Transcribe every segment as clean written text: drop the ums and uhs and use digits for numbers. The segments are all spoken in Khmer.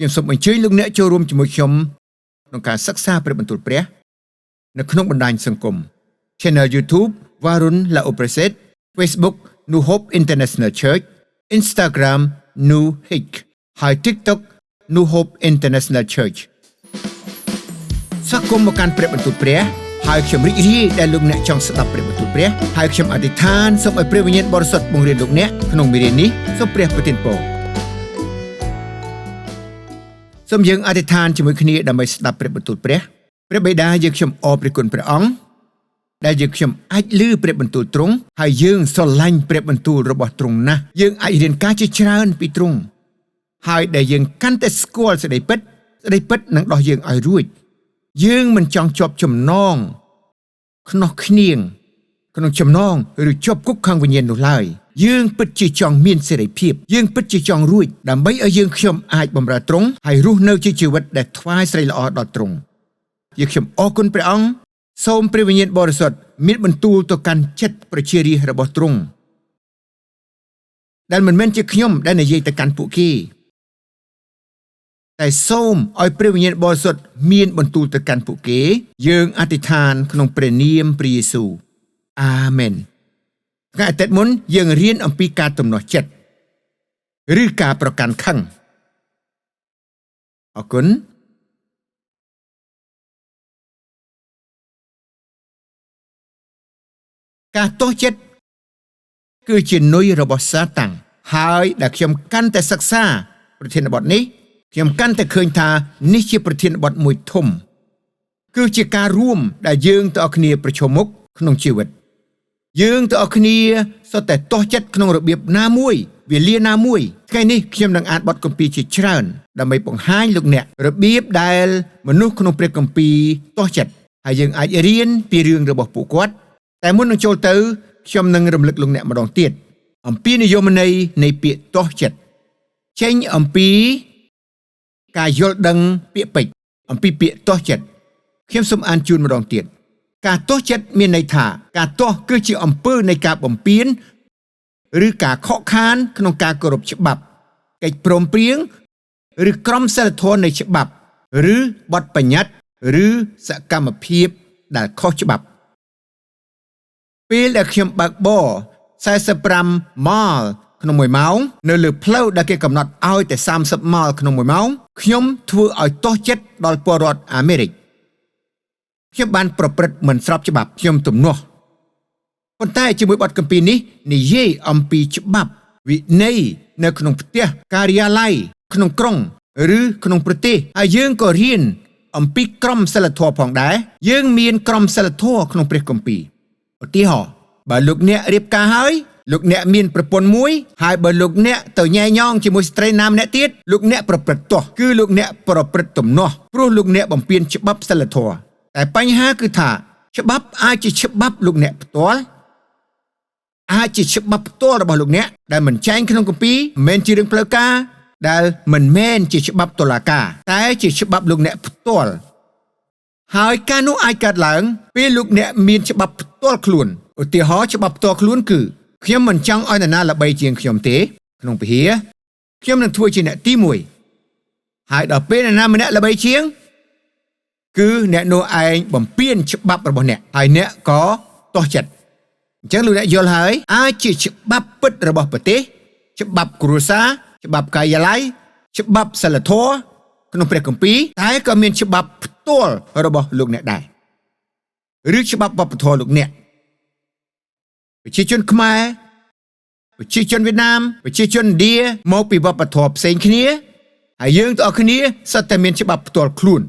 ខ្ញុំសូមអញ្ជើញលោកអ្នកចូលរួមជាមួយខ្ញុំក្នុងការសិក្សាព្រះបន្ទូលព្រះនៅក្នុងបណ្ដាញសង្គម Channel YouTube Warun Laopreset, Facebook New Hope International Church, Instagram New Hick ហើយ TikTok New Hope International Church ស្វាគមន៍មកកាន់ព្រះបន្ទូលព្រះហើយខ្ញុំរីករាយដែលលោកអ្នកចង់ស្ដាប់ព្រះបន្ទូលព្រះហើយខ្ញុំអធិដ្ឋានសូមឲ្យព្រះវិញ្ញាណបរិសុទ្ធបង្រៀនលោកអ្នកក្នុងមេរៀននេះសូមព្រះប្រទានពរសូមយើងអធិដ្ឋានជាមួយគ្នាដើម្បីស្ដាប់ព្រះបន្ទូលព្រះព្រះបិតាយើងខ្ញុំអរព្រះគុណព្រះអង្គដែលយើងខ្ញុំអាចឮព្រះបន្ទូលទ្រង់ហើយយើងស្រឡាញ់ព្រះបន្ទូលរបស់ទ្រង់ណាស់យើងអាចរៀនការជាច្រើនពីទ្រង់ហើយដែលយើងកាន់តែស្គាល់សេចក្តីពិតសេចក្តីពិតនឹងដោះយើងឲ្យរួចយើងមិនចង់ជាប់ចំណងខ្នោះខ្នៀងក្នុងចំណងឬជាប់គុកខាងវិញ្ញាណនោះឡើយយើងពិតជាចង់មានសេរីភាពយើងពិតជាចង់រួចដើម្បីឲ្យយើងខ្ញុំអាចបម្រើទ្រង់ហើយរស់នៅជាជីវិតដែលថ្វាយស្រីល្អដល់ទ្រង់យើងខ្ញុំអរគុណព្រះអង្គសូមព្រះវិញ្ញាណបរិសុទ្ធមានបន្ទូលទៅកាន់ចិត្តប្រជារាស្ត្ររបស់ទ្រង់ដែលមិនមែនជាខ្ញុំដែលនិយាយទៅកាន់ពួកគេតែសូមឲ្យព្រះវិញ្ញាណបរិសុទ្ធមានបន្ទូលទៅកាន់ពួកគេយើងអធិដ្ឋានក្នុងព្រះនាមព្រះយេស៊ូវអាមែនថ្ងៃអាទិត្យមុនយើងរៀនអំពីការទំនាស់ចិត្តឬការប្រកាន់ខឹងអរគុណការទាស់ចិត្តគឺជានុយរបស់សាតាំងហើយដែលខ្ញុំកាន់តែសិក្សាប្រធានបទនេះខ្ញុំកាន់តែឃើញថានេះជាប្រធានបទមួយធំគឺជាការរួមដែលយើងទាំងអស់គ្នាប្រឈមមុខក្នុងជីវិតយើងទាំងអស់គ្នាសុទ្ធតែទាស់ចិត្តក្នុងរបៀបណាមួយវេលាណាមួយថ្ងៃនេះខ្ញុំនឹងអានបទគម្ពីរជាច្រើនដើម្បីបង្ហាញលោកអ្នករបៀបដែលមនុស្សក្នុងព្រះគម្ពីរទាស់ចិត្តហើយយើងអាចរៀនពីរឿងរបស់ពួកគាត់តែមុននឹងចូលទៅខ្ញុំនឹងរំលឹកលោកអ្នកម្ដងទៀតអំពីនិយមន័យនៃពាក្យទាស់ចិត្តចេញអំពីការយល់ដឹងពាក្យពេចន៍អំពីពាក្យទាស់ចិត្តខ្ញុំសូមអានជូនម្ដងទៀតការទាស់ចិត្តមានន័យថាការទាស់គឺជាអំពើនៃការបំពានឬការខកខានក្នុងការគោរពច្បាប់កិច្ចព្រមព្រៀងឬក្រមសីលធម៌នៃច្បាប់ឬបទបញ្ញត្តិឬសកម្មភាពដែលខុសច្បាប់ពេលដែលខ្ញុំបើកបរ45ម៉ាលក្នុង1ម៉ោងនៅលើផ្លូវដែលគេកំណត់ឲ្យតែ30ម៉ាលក្នុង1ម៉ោងខ្ញុំធ្វើឲ្យទាស់ចិត្តដល់ពលរដ្ឋអាមេរិកខ្ញុំបានប្រព្រឹត្តមិនស្របច្បាប់ខ្ញុំទំនាស់ប៉ុន្តែជាមួយបទគម្ពីរនេះនិយាយអំពីច្បាប់វិន័យនៅក្នុងផ្ទះការិយាល័យក្នុងក្រុងឬក្នុងប្រទេសហើយយើងក៏រៀនអំពីក្រមសីលធម៌ផងដែរយើងមានក្រមសីលធម៌ក្នុងព្រះគម្ពីរឧទាហរណ៍បើលោកអ្នករៀបការហើយលោកអ្នកមានប្រពន្ធមួយហើយបើលោកអ្នកទៅញ៉ែញ៉ងជាមួយស្ត្រីណាម្នាក់ទៀតលោកអ្នកប្រព្រឹត្តទាស់គឺលោកអ្នកប្រព្រឹត្តទំនាស់ព្រោះលោកអ្នកបំពានច្បាប់សីលធម៌តែបញ្ហាគឺថាច្បាប់អាចជាច្បាប់លោកអ្នកផ្ទាល់អាចជាច្បាប់ផ្ទាល់របស់លោកអ្នកដែលមិនចែងក្នុងគម្ពីរមិនមែនជារឿងផ្លូវការដែលមិនមែនជាច្បាប់តុលាការតែជាច្បាប់លោកអ្នកផ្ទាល់ហើយការនោះអាចកើតឡើងពេលលោកអ្នកមានច្បាប់ផ្ទាល់ខ្លួនឧទាហរណ៍ច្បាប់ផ្ទាល់ខ្លួនគឺខ្ញុំមិនចង់ឲ្យនរណាល្បីជាងខ្ញុំទេក្នុងពហិខ្ញុំនឹងធ្វើជាអ្នកទី1ហើយដល់ពេលនរណាម្នាក់ល្បីជាងគឺអ្នកនោះឯងបំពានច្បាប់របស់អ្នកហើយអ្នកក៏ទាស់ចិត្តអញ្ចឹងលោកអ្នកយល់ហើយអាចជាច្បាប់ពិតរបស់ប្រទេសច្បាប់គ្រួសារច្បាប់ការិយាល័យច្បាប់សីលធម៌ក្នុងព្រះគម្ពីរតែក៏មានច្បាប់ផ្ទាល់របស់លោកអ្នកដែរឬច្បាប់វប្បធម៌លោកអ្នកប្រជាជនខ្មែរប្រជាជនវៀតណាមប្រជាជនឥណ្ឌាមកពីវប្បធម៌ផ្សេងគ្នាហើយយើងទាំងអស់គ្នាសុទ្ធតែមានច្បាប់ផ្ទាល់ខ្លួន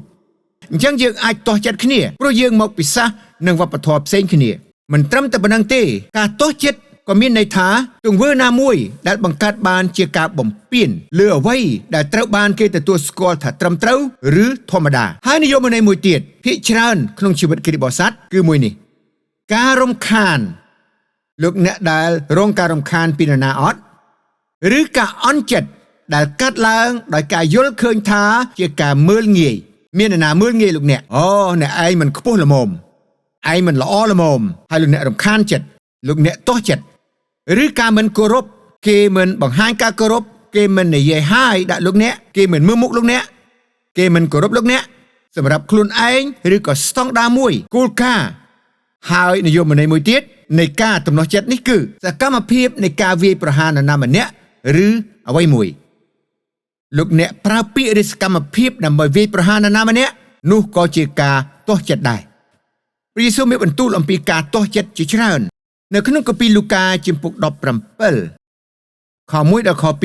អញ្ចឹងយើងអាចទាស់ចិត្តគ្នាព្រោះយើងមកពីសាសនិងវប្បធម៌ផ្សេងគ្នាមិនត្រឹមតែប៉ុណ្្នឹងទេការទាស់ចិត្តក៏មានន័យថាទង្វើណាមួយដែលបង្កើតបានជាការបំពានលើអ្វីដែលត្រូវបានគេទទួលស្គាល់ថាត្រឹមត្រូវឬធម្មតាហើយនិយមន័យមួយទៀតភាគច្រើនក្នុងជីវិតគ្រិស្តបរិស័ទគឺមួយនេះការរំខានលោកអ្នកដែលរងការរំខានពីនរណាអត់ឬការអន់ចិត្តដែលកាត់ឡើងដោយការយល់ឃើញថាជាការមើលងាយមាននរណាមើលងាយលោកអ្នកអូអ្នកឯងមិនខ្ពស់ល្មមឯងមិនល្អល្មមហើយលោកអ្នករំខានចិត្តលោកអ្នកទាស់ចិត្តឬការមិនគោរពគេមិនបង្ហាញការគោរព គេមិននិយាយហើយដាក់លោកអ្នកគេមិនមើលមុខលោកអ្នកគេមិនគោរពលោកអ្នកសម្រាប់ខ្លួនឯងឬក៏ស្តង់ដារមួយគោលការណ៍ហើយនិយមន័យមួយទៀតនៃការទំនាស់ចិត្តនេះគឺសកម្មភាពនៃការវាយប្រហារនរណាម្នាក់ឬអ្វីមួយលោកអ្នកប្រើពាក្យឬសកម្មភាពដើម្បីវាយប្រហារនរណាម្នាក់នោះក៏ជាការទាស់ចិត្តដែរព្រះយេស៊ូវមានបន្ទូលអំពីការទាស់ចិត្តជាច្រើននៅក្នុងគម្ពីរលូកាជំពូក17ខ1ដល់ខ2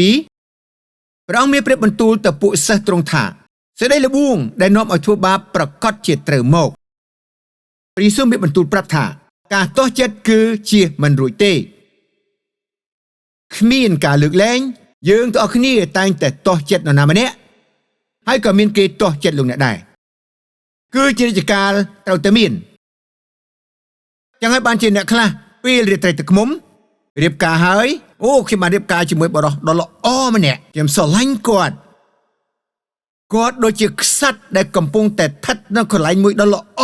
ព្រះអង្គមានព្រះបន្ទូលទៅពួកសិស្សទ្រង់ថាសេចក្តីល្បួងដែលនាំឲ្យធ្វើបាបប្រកបជាត្រូវមកព្រះយេស៊ូវមានបន្ទូលប្រាប់ថាការទាស់ចិត្តគឺជាមិនរួចទេគ្មានការលើកលែងយើងទាំងអស់គ្នាតែងតែទាស់ចិត្តនរណាម្នាក់ហើយក៏មានគេទាស់ចិត្តលោកអ្នកដែរគឺជារាជការត្រូវតែមានចឹងហើយបានជាអ្នកខ្លះពេលរាត្រីទឹកឃ្មុំរៀបការហើយអូខ្ញុំបានរៀបការជាមួយបុរសដ៏ល្អម្នាក់ខ្ញុំស្រឡាញ់គាត់គាត់ដូចជាក្សត្រដែលកំពុងតែស្ថិតនៅកន្លែងមួយដ៏ល្អ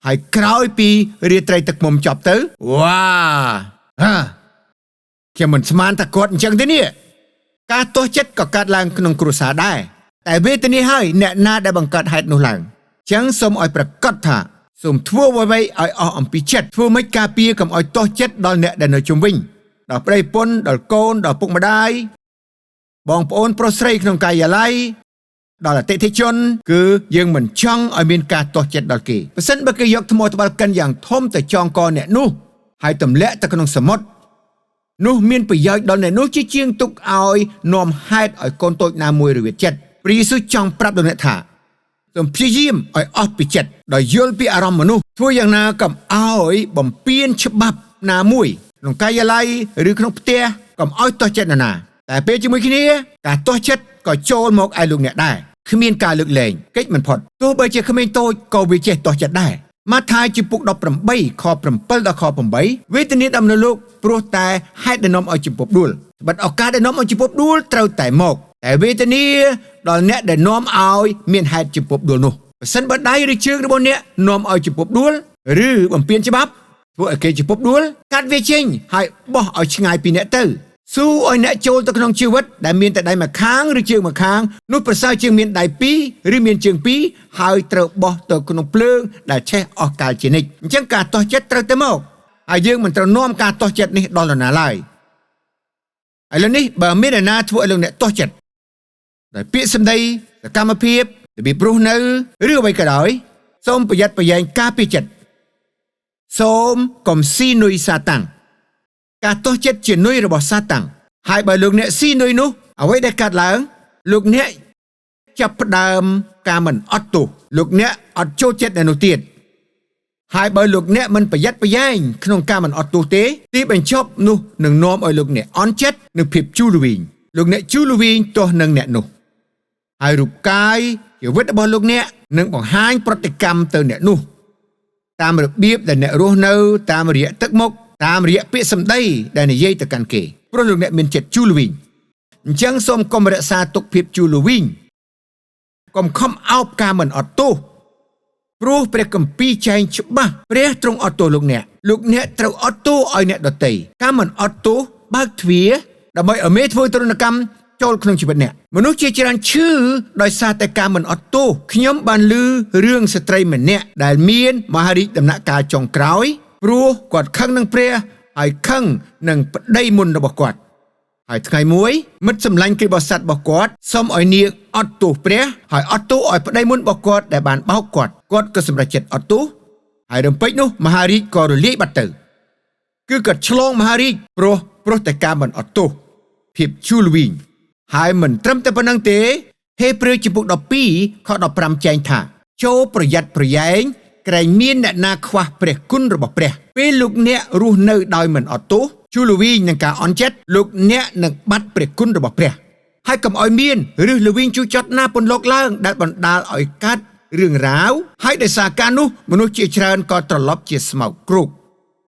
ហើយក្រោយពីរាត្រីទឹកឃ្មុំចប់ទៅវ៉ាហាខ្ញុំមិនស្មានថាគាត់អញ្ចឹងទេនេះការទាស់ចិត្តក៏កើតឡើងក្នុងគ្រួសារដែរតែវេទនាហើយអ្នកណាដែលបង្កើតហេតុនោះឡើងចឹងសូមឲ្យប្រកាសថាសូមធ្វើអ្វីៗឲ្យអស់អំពីចិត្តធ្វើម៉េចការពារកុំឲ្យទាស់ចិត្តដល់អ្នកដែលនៅជុំវិញដល់ប្តីប្រពន្ធដល់កូនដល់ពុកម្ដាយបងប្អូនប្រុសស្រីក្នុងការិយាល័យដល់អតិថិជនគឺយើងមិនចង់ឲ្យមានការទាស់ចិត្តដល់គេប្រសិនបើគេយកថ្មត្បាល់កិនយ៉ាងធំទៅចងកអ្នកនោះហើយទម្លាក់ទៅក្នុងសមុទ្រនោះមានប្រយោជន៍ដល់អ្នកនោះជាជាងទុកឲ្យនាំហេតុឲ្យកូនតូចណាមួយរវិតចិត្តព្រះយេស៊ូវចង់ប្រាប់ដល់អ្នកថាសូមព្យាយាមឲ្យអស់ពីចិត្តដោយយល់ពីអារម្មណ៍មនុស្សធ្វើយ៉ាងណាកុំឲ្យបំពានច្បាប់ណាមួយក្នុងការិយាល័យឬក្នុងផ្ទះកុំឲ្យទាស់ចិត្តនរណាតែពេលជាមួយគ្នាការទាស់ចិត្តក៏ចូលមកឯលោកអ្នកដែរគ្មានការលើកលែងកិច្ចមិនផុតទោះបីជាក្មេងតូចក៏វាចេះទាស់ចិត្តដែរម៉ាថាយជំពូក18ខ7ដល់ខ8វេទនាដល់មនុស្សលោកព្រោះតែហេតុដែលនាំឲ្យជំពប់ដួលបិទឱកាសដែលនាំឲ្យជំពប់ដួលត្រូវតែមកតែវេទនាដល់អ្នកដែលនាំឲ្យមានហេតុជំពប់ដួលនោះប្រសិនបើដៃឬជើងរបស់អ្នកនាំឲ្យជំពប់ដួលឬបំពានច្បាប់ធ្វើឲ្យគេជំពប់ដួលកាត់វាចេញហើយបោះឲ្យឆ្ងាយពីអ្នកទៅស៊ូឲ្យអ្នកចូលទៅក្នុងជីវិតដែលមានតែដៃម្ខាងឬជើងម្ខាងនោះប្រសើរជាងមានដៃពីរឬមានជើងពីរហើយត្រូវបោះទៅក្នុងភ្លើងដែលឆេះអស់កាលជានិច្ចអញ្ចឹងការទាស់ចិត្តត្រូវតែមកហើយយើងមិនត្រូវនាំការទាស់ចិត្តនេះដល់នរណាឡើយឥឡូវនេះបើមាននរណាធ្វើឲ្យលោកអ្នកទាស់ចិត្តដោយពាក្យសម្ដីសកម្មភាពរបៀបរស់នៅឬអ្វីក៏ដោយសូមប្រយ័ត្នប្រយែងការពារចិត្តសូមកុំស៊ីនុយសាតាំងការទាស់ចិត្តជានុយរបស់សាតាំងហើយបើលោកអ្នកស៊ីនុយនោះអ្វីដែលកើតឡើងលោកអ្នកចាប់ផ្ដើមការមិនអត់ទោសលោកអ្នកអត់ចូលចិត្តអ្នកនោះទៀតហើយបើលោកអ្នកមិនប្រយ័ត្នប្រយែងក្នុងការមិនអត់ទោសទេទីបញ្ចប់នោះនឹងនាំឲ្យលោកអ្នកអន់ចិត្តនិងភាពជូរល្វីងលោកអ្នកជូរល្វីងទាស់នឹងអ្នកនោះហើយរូបកាយជីវិតរបស់លោកអ្នកនឹងបង្ហាញប្រតិកម្មទៅអ្នកនោះតាមរបៀបដែលអ្នករស់នៅតាមរយៈទឹកមុខតាមរយៈពាក្យសម្ដីដែលនិយាយទៅកាន់គេព្រោះលោកអ្នកមានចិត្តជូរល្វីងអញ្ចឹងសូមកុំរក្សាទុកភាពជូរល្វីងកុំខំអោបការមិនអត់ទោសព្រោះព្រះគម្ពីរចែងច្បាស់ព្រះទ្រង់អត់ទោសលោកអ្នកលោកអ្នកត្រូវអត់ទោសឲ្យអ្នកដទៃការមិនអត់ទោសបើកទ្វារដើម្បីឲ្យមេធ្វើទរណកម្មចូលក្នុងជីវិតអ្នកមនុស្សជាច្រើនឈឺដោយសារតែការមិនអត់ទោសខ្ញុំបានឮរឿងស្ត្រីម្នាក់ដែលមានមហារីកដំណាក់កាលចុងក្រោយព្រោះគាត់ខឹងនឹងព្រះហើយខឹងនឹងប្តីមុនរបស់គាត់ហើយថ្ងៃមួយមិត្តសម្លាញ់គ្រីស្ទបរិស័ទរបស់គាត់សូមឲ្យនាងអត់ទោសព្រះហើយអត់ទោសឲ្យប្តីមុនរបស់គាត់ដែលបានបោកគាត់គាត់ក៏សម្រេចចិត្តអត់ទោសហើយរំពេចនោះមហារីកក៏រលាយបាត់ទៅគឺគាត់ឆ្លងមហារីកព្រោះតែការមិនអត់ទោសភាពជូរល្វីងហើយមិនត្រឹមតែប៉ុណ្្នឹងទេហេព្រើរជំពូក12ខ15ចែងថាចូលប្រយ័ត្នប្រយែងក្រែងមានអ្នកណាខ្វះព្រះគុណរបស់ព្រះពេលលោកអ្នករស់នៅដោយមិនអត់ទោសជូរល្វីងនឹងការអន់ចិត្តលោកអ្នកនឹងបាត់ព្រះគុណរបស់ព្រះហើយកុំឲ្យមានឬល្វីងជូរចត់ណាពន្លកឡើងដែលបណ្ដាលឲ្យកាត់រឿងរ៉ាវហើយដោយសារការនោះមនុស្សជាច្រើនក៏ត្រឡប់ជាស្មោកគ្រោក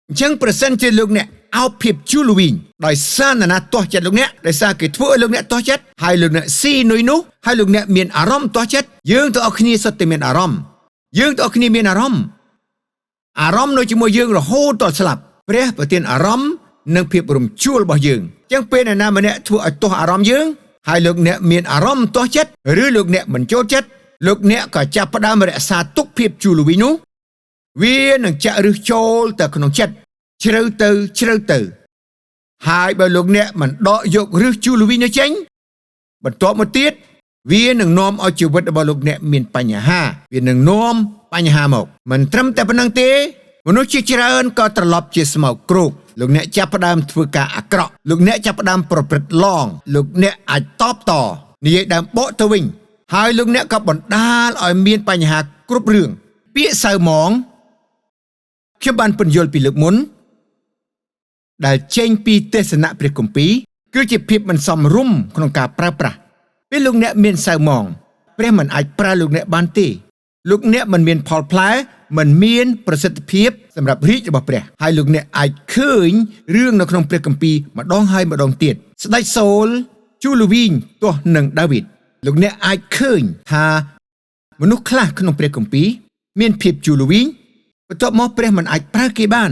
អញ្ចឹងប្រសិនជាលោកអ្នកអោបភាពជូរល្វីងដោយសារនរណាទាស់ចិត្តលោកអ្នកដោយសារគេធ្វើឲ្យលោកអ្នកទាស់ចិត្តហើយលោកអ្នកស៊ីនុយនោះហើយលោកអ្នកមានអារម្មណ៍ទាស់ចិត្តយើងទាំងអស់គ្នាសុទ្ធតែមានអារម្មណ៍យើងទាំងអស់គ្នាមានអារម្មណ៍អារម្មណ៍នៅជាមួយយើងរហូតដល់ស្លាប់ព្រះប្រទានអារម្មណ៍និងភាពរំជួលរបស់យើង ចឹងពេលនរណាម្នាក់ធ្វើឲ្យទាស់អារម្មណ៍យើងហើយលោកអ្នកមានអារម្មណ៍ទាស់ចិត្តឬលោកអ្នកមិនចូលចិត្តលោកអ្នកក៏ចាប់ផ្ដើមរក្សាទុកភាពជូរល្វីងនោះវានឹងចាក់ឫសចូលទៅក្នុងចិត្តជ្រៅទៅជ្រៅទៅហើយបើលោកអ្នកមិនដកយកឫសជូរល្វីងនោះចេញបន្ទាប់មកទៀតវានឹងនាំឲ្យជីវិតរបស់លោកអ្នកមានបញ្ហាវានឹងនាំបញ្ហាមកមិនត្រឹមតែប៉ុណ្្នឹងទេមនុស្សជាច្រើនក៏ត្រឡប់ជាស្មោកគ្រោកលោកអ្នកចាប់ផ្ដើមធ្វើការអាក្រក់លោកអ្នកចាប់ផ្ដើមប្រព្រឹត្តឡងលោកអ្នកអាចតបតនិយាយដើមបកទៅវិញហើយលោកអ្នកក៏បណ្ដាលឲ្យមានបញ្ហាគ្រប់រឿងពាក្យសៅមងខ្ញុំបានពន្យល់ពីលើកមុនដែលចេញពីទេសនៈព្រះគម្ពីរគឺជាភាពមិនសមរម្យក្នុងការប្រើប្រាស់ពេលលោកអ្នកមានសៅមងព្រះមិនអាចប្រើលោកអ្នកបានទេលោកអ្នកមិនមានផលផ្លែមិនមានប្រសិទ្ធភាពសម្រាប់រាជរបស់ព្រះហើយលោកអ្នកអាចឃើញរឿងនៅក្នុងព្រះគម្ពីរម្ដងហើយម្ដងទៀតស្ដេចសូលជូលវីងទាស់នឹងដាវីតលោកអ្នកអាចឃើញថាមនុស្សខ្លះក្នុងព្រះគម្ពីរមានភាពជូលវីងបន្ទាប់មកព្រះមិនអាចប្រើគេបាន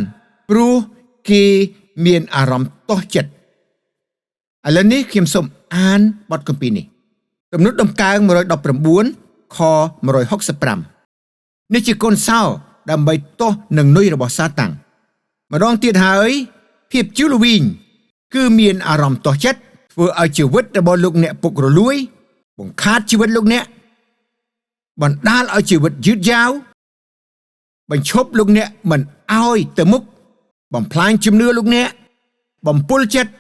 ព្រោះគេមានអារម្មណ៍ទាស់ចិត្តឥឡូវនេះខ្ញុំសូមអានបទគម្ពីរនេះទំនុកដំកើង119ខ165នេះជាកូនសោដើម្បីទាស់នឹងនុយរបស់សាតាំងម្ដងទៀតហើយភាពជូលវីងគឺមានអារម្មណ៍ទាស់ចិត្តធ្វើឲ្យជីវិតរបស់លោកអ្នកពុករលួយបង្ខាតជីវិតលោកអ្នកបណ្ដាលឲ្យជីវិតយឺតយ៉ាវបញ្ឈប់លោកអ្នកមិនឲ្យទៅមុខបំផ្លាញជំនឿលោកអ្នកបំពុលចិត្ត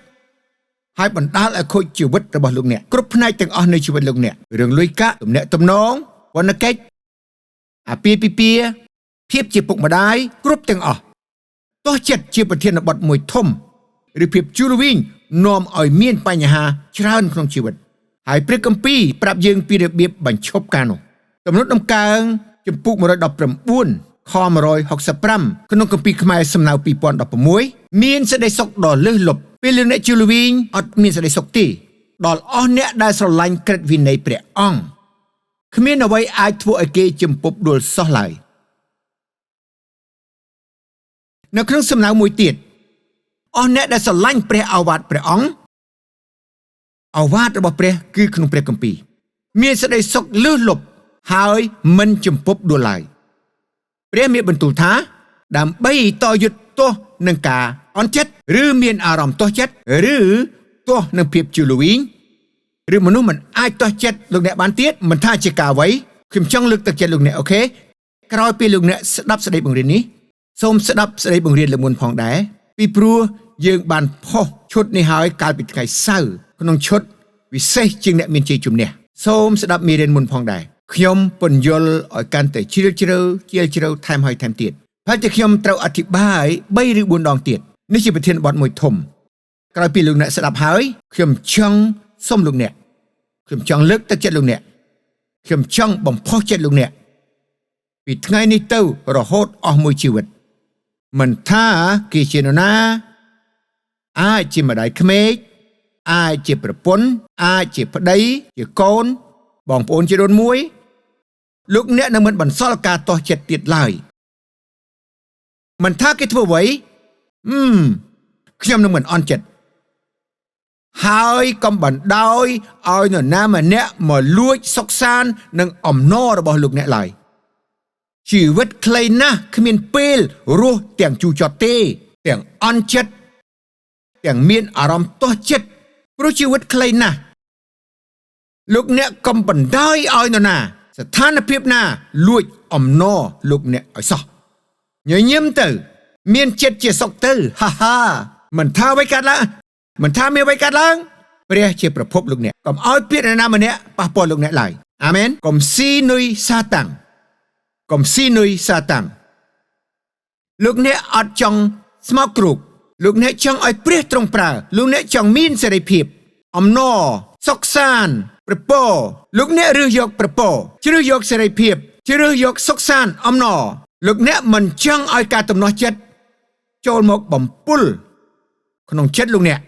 ហើយបណ្ដាលឲ្យខូចជីវិតរបស់លោកអ្នកគ្រប់ផ្នែកទាំងអស់នៃជីវិតលោកអ្នករឿងលុយកាក់ទំនាក់ទំនងវណ្ណកិច្ចអាពាហ៍ពិពាហ៍ភាពជាពុកម្ដាយគ្រប់ទាំងអស់ទាស់ចិត្តជាប្រធានបទមួយធំឬភាពជូរវិញនាំឲ្យមានបញ្ហាច្រើនក្នុងជីវិតហើយព្រះគម្ពីរប្រាប់យើងពីរបៀបបញ្ឈប់ការនោះទំនុកដំកើងចំពុក119ខ165ក្នុងគម្ពីរខ្មែរសំណៅ2016មានសេចក្តីសុខដ៏លើសលប់ពេលលោកអ្នកជូលវីងអត់មានសេចក្តីសុខទេដល់អស់អ្នកដែលស្រឡាញ់ក្រឹតវិន័យព្រះអង្គគ្មានអ្វីអាចធ្វើឲ្យគេជំពប់ដួលសោះឡើយនៅក្នុងសំណៅមួយទៀតអស់អ្នកដែលស្រឡាញ់ព្រះឱវាទព្រះអង្គឱវាទរបស់ព្រះគឺក្នុងព្រះគម្ពីរមានសេចក្តីសុខលើសលប់ហើយមិនជំពប់ដួលឡើយព្រះមានបន្ទូលថាដើម្បីតយុទ្ធទាស់នឹងការអន់ចិត្តឬមានអារម្មណ៍ទាស់ចិត្តឬទាស់នឹងភាពជូលវីងឬមនុស្សមិនអាចទាស់ចិត្តលោកអ្នកបានទៀតមិនថាជាការអ្វីខ្ញុំចង់លើកទឹកចិត្តលោកអ្នកអូខេក្រោយពីលោកអ្នកស្ដាប់សេចក្តីបង្រៀននេះសូមស្ដាប់សេចក្តីបង្រៀនលើកមុនផងដែរពីព្រោះយើងបានផុសឈុតនេះហើយកាលពីថ្ងៃសៅរ៍ក្នុងឈុតពិសេសជាងអ្នកមានជ័យជំនះសូមស្ដាប់មេរៀនមុនផងដែរខ្ញុំពន្យល់ឲ្យកាន់តែជ្រាលជ្រៅជ្រាលជ្រៅថែមហើយថែមទៀតហើយតែខ្ញុំត្រូវអធិប្បាយ3ឬ4ដងទៀតនេះជាប្រធានបទមួយធំក្រោយពីលោកអ្នកស្ដាប់ហើយខ្ញុំចង់សុំលោកអ្នកខ្ញុំចង់លើកទឹកចិត្តលោកអ្នកខ្ញុំចង់បំផុសចិត្តលោកអ្នកពីថ្ងៃនេះទៅរហូតអស់មួយជីវិតមិនថាគេជានរណាអាចជាម្ដាយក្មេកអាចជាប្រពន្ធអាចជាប្តីជាកូនបងប្អូនជាដូនមួយលោកអ្នកនឹងមិនបន្សល់ការទាស់ចិត្តទៀតឡើយមិនថាគេធ្វើអ្វីខ្ញុំនឹងមិនអន់ចិត្តហើយកុំបណ្ដោយឲ្យនរណាម្នាក់មកលួចសុខសាន្តនិងអំណររបស់លោកអ្នកឡើយជីវិតខ្លីណាស់គ្មានពេលរស់ទាំងជូរចត់ទេទាំងអន់ចិត្តទាំងមានអារម្មណ៍ទាស់ចិត្តព្រោះជីវិតខ្លីណាស់លោកអ្នកកុំបណ្ដោយឲ្យនរណាស្ថានភាពណាលួចអំណរលោកអ្នកឲ្យសោះញញឹមទៅមានចិត្តជាសុខទៅហាហាមិនថាអ្វីកើតឡើងមិនថាមានអ្វីកើតឡើងព្រះជាប្រភពលោកអ្នកកុំឲ្យពាក្យនរណាម្នាក់ប៉ះពាល់លោកអ្នកឡើយអាមែនកុំស៊ីនុយសាតាំងកុំស៊ីនុយសាតាំងលោកអ្នកអត់ចង់ស្មោកគ្រោកលោកអ្នកចង់ឲ្យព្រះទ្រង់ប្រើលោកអ្នកចង់មានសេរីភាពអំណរសុខសាន្តព្រះពរលោកអ្នករើសយកព្រះពរជ្រើសយកសេរីភាពជ្រើសយកសុខសាន្តអំណរលោកអ្នកមិនចង់ឲ្យការទំនាស់ចិត្តចូលមកបំពុលក្នុងចិត្តលោកអ្នក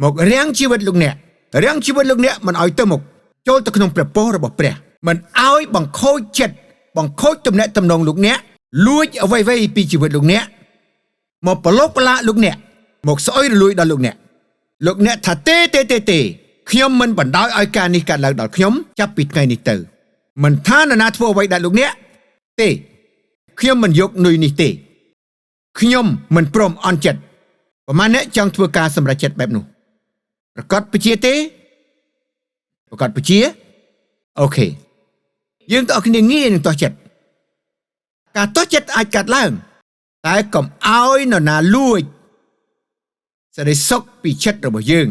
មករាំងជីវិតលោកអ្នករាំងជីវិតលោកអ្នកមិនឲ្យទៅមុខចូលទៅក្នុងព្រះពររបស់ព្រះមិនឲ្យបង្ខូចចិត្តបង្ខូចទំនាក់ទំនងលោកអ្នកលួចអ្វីៗពីជីវិតលោកអ្នកមកប្រឡូកប្រឡាក់លោកអ្នកមកស្អុយរលួយដល់លោកអ្នក លោកអ្នកថាទេទេទេទេខ្ញុំមិនបណ្ដោយឲ្យការនេះកើតឡើងដល់ខ្ញុំចាប់ពីថ្ងៃនេះទៅមិនថានរណាធ្វើអ្វីដល់លោកអ្នកទេខ្ញុំមិនយកនុយនេះទេខ្ញុំមិនព្រមអន់ចិត្តប្រហែលអ្នកចង់ធ្វើការសម្រេចចិត្តបែបនោះប្រកាសពជាទេប្រកាសពជាអូខេយើងទាំងអស់គ្នាងាយនឹងទាស់ចិត្តការទាស់ចិត្តអាចកើតឡើងតែកុំឲ្យនរណាលួចសេចក្តីសុខពីចិត្តរបស់យើង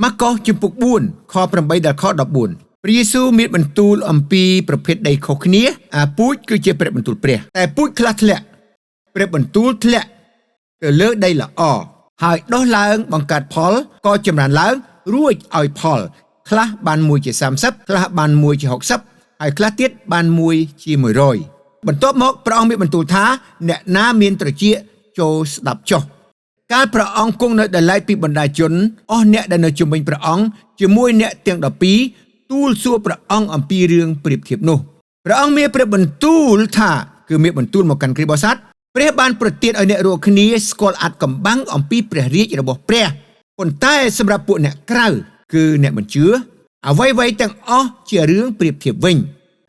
ម៉ាកុសជំពូក4ខ8ដល់ខ14ព្រះយេស៊ូវមានបន្ទូលអំពីប្រភេទដីខុសគ្នាអាពូជគឺជាព្រះបន្ទូលព្រះតែពូជខ្លះធ្លាក់ព្រះបន្ទូលធ្លាក់ទៅលើដីល្អហើយដុះឡើងបង្កើតផលក៏ចម្រើនឡើងរួចឲ្យផលខ្លះបាន1ជា30ខ្លះបាន1ជា60ហើយខ្លះទៀតបាន1ជា100បន្ទាប់មកព្រះអង្គមានបន្ទូលថាអ្នកណាមានត្រចៀកចូលស្ដាប់ចុះកាលព្រះអង្គគង់នៅដោយឡែកពីបណ្ដាជនអស់អ្នកដែលនៅជុំវិញព្រះអង្គជាមួយអ្នកទាំង12ទូលសួរព្រះអង្គអំពីរឿងប្រៀបធៀបនោះព្រះអង្គមានព្រះបន្ទូលថាគឺមានបន្ទូលមកកាន់គ្រីស្ទបរិស័ទព្រះបានប្រទានឲ្យអ្នករាល់គ្នាស្គាល់អាថ៌កំបាំងអំពីព្រះរាជរបស់ព្រះប៉ុន្តែសម្រាប់ពួកអ្នកក្រៅគឺអ្នកមិនជឿអ្វីៗទាំងអស់ជារឿងប្រៀបធៀបវិញ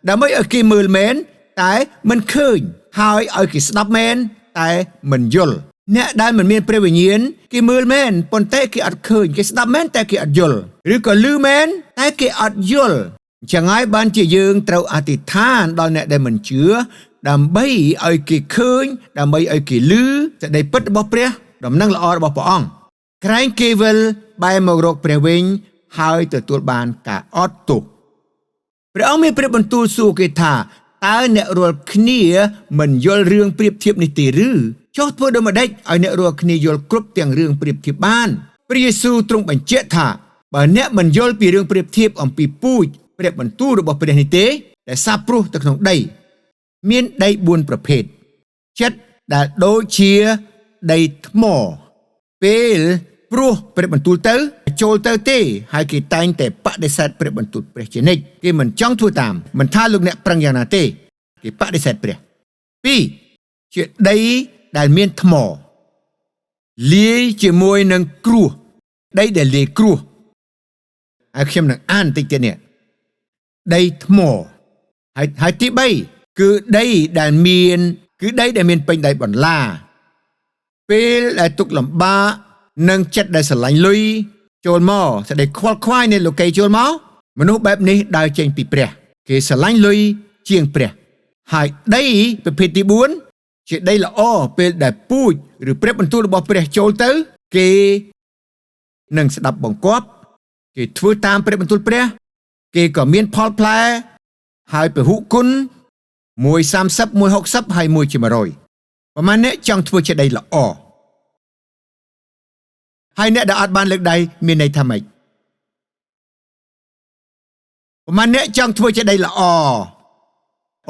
ដើម្បីឲ្យគេមើលមែនតែមិនឃើញហើយឲ្យគេស្ដាប់មែនតែមិនយល់អ្នកដែលមិនមានព្រះវិញ្ញាណគេមើលមែនប៉ុន្តែគេអត់ឃើញគេស្ដាប់មែនតែគេអត់យល់ឬក៏ឮមែនតែគេអត់យល់អញ្ចឹងហើយបានជាយើងត្រូវអធិដ្ឋានដល់អ្នកដែលមិនជឿដើម្បីឲ្យគេឃើញដើម្បីឲ្យគេឮសេចក្តីពិតរបស់ព្រះដំណឹងល្អរបស់ព្រះអង្គក្រែងគេវិលបែរមករកព្រះវិញហើយទទួលបានការអត់ទោសព្រះអង្គមានព្រះបន្ទូលសួរគេថាតើអ្នករាល់គ្នាមិនយល់រឿងប្រៀបធៀបនេះទេឬចុះធ្វើដូចម្ដេចឲ្យអ្នករាល់គ្នាយល់គ្រប់ទាំងរឿងប្រៀបធៀបបានព្រះយេស៊ូវទ្រង់បញ្ជាក់ថាបើអ្នកមិនយល់ពីរឿងប្រៀបធៀបអំពីពូជព្រះបន្ទូលរបស់ព្រះនេះទេដែលសាបព្រោះទៅក្នុងដីមានដី4ប្រភេទចិត្តដែលដូចជាដីថ្មពេលព្រោះព្រះបន្ទូលទៅចូលទៅទេហើយគេតែងតែបដិសេធព្រះបន្ទូលព្រះជានិច្ចគេមិនចង់ធ្វើតាមមិនថាលោកអ្នកប្រឹងយ៉ាងណាទេគេបដិសេធព្រះ2ជាដីដែលមានថ្មលាយជាមួយនឹងគ្រោះដីដែលលាយគ្រោះហើយខ្ញុំនឹងអានតិចទៀតនេះដីថ្មហើយទី3គឺដីដែលមានគឺដីដែលមានពេញដីបន្លាពេលដែលទុកលំបាកនិងចិត្តដែលស្រឡាញ់លុយចូលមកសេចក្តីខ្វល់ខ្វាយនៃលោកីចូលមកមនុស្សបែបនេះដើរចេញពីព្រះគេស្រឡាញ់លុយជាងព្រះហើយដីប្រភេទទី4ជាដីល្អពេលដែលពូជឬព្រះបន្ទូលរបស់ព្រះចូលទៅគេនឹងស្ដាប់បង្គាប់គេធ្វើតាមព្រះបន្ទូលព្រះគេក៏មានផលផ្លែហើយពហុគុណ1:30 1:60ហើយ1ជា100ប្រហែលអ្នកចង់ធ្វើជាដីល្អហើយអ្នកដែលអត់បានលើកដៃមានន័យថាម៉េចប្រហែលអ្នកចង់ធ្វើជាដីល្អ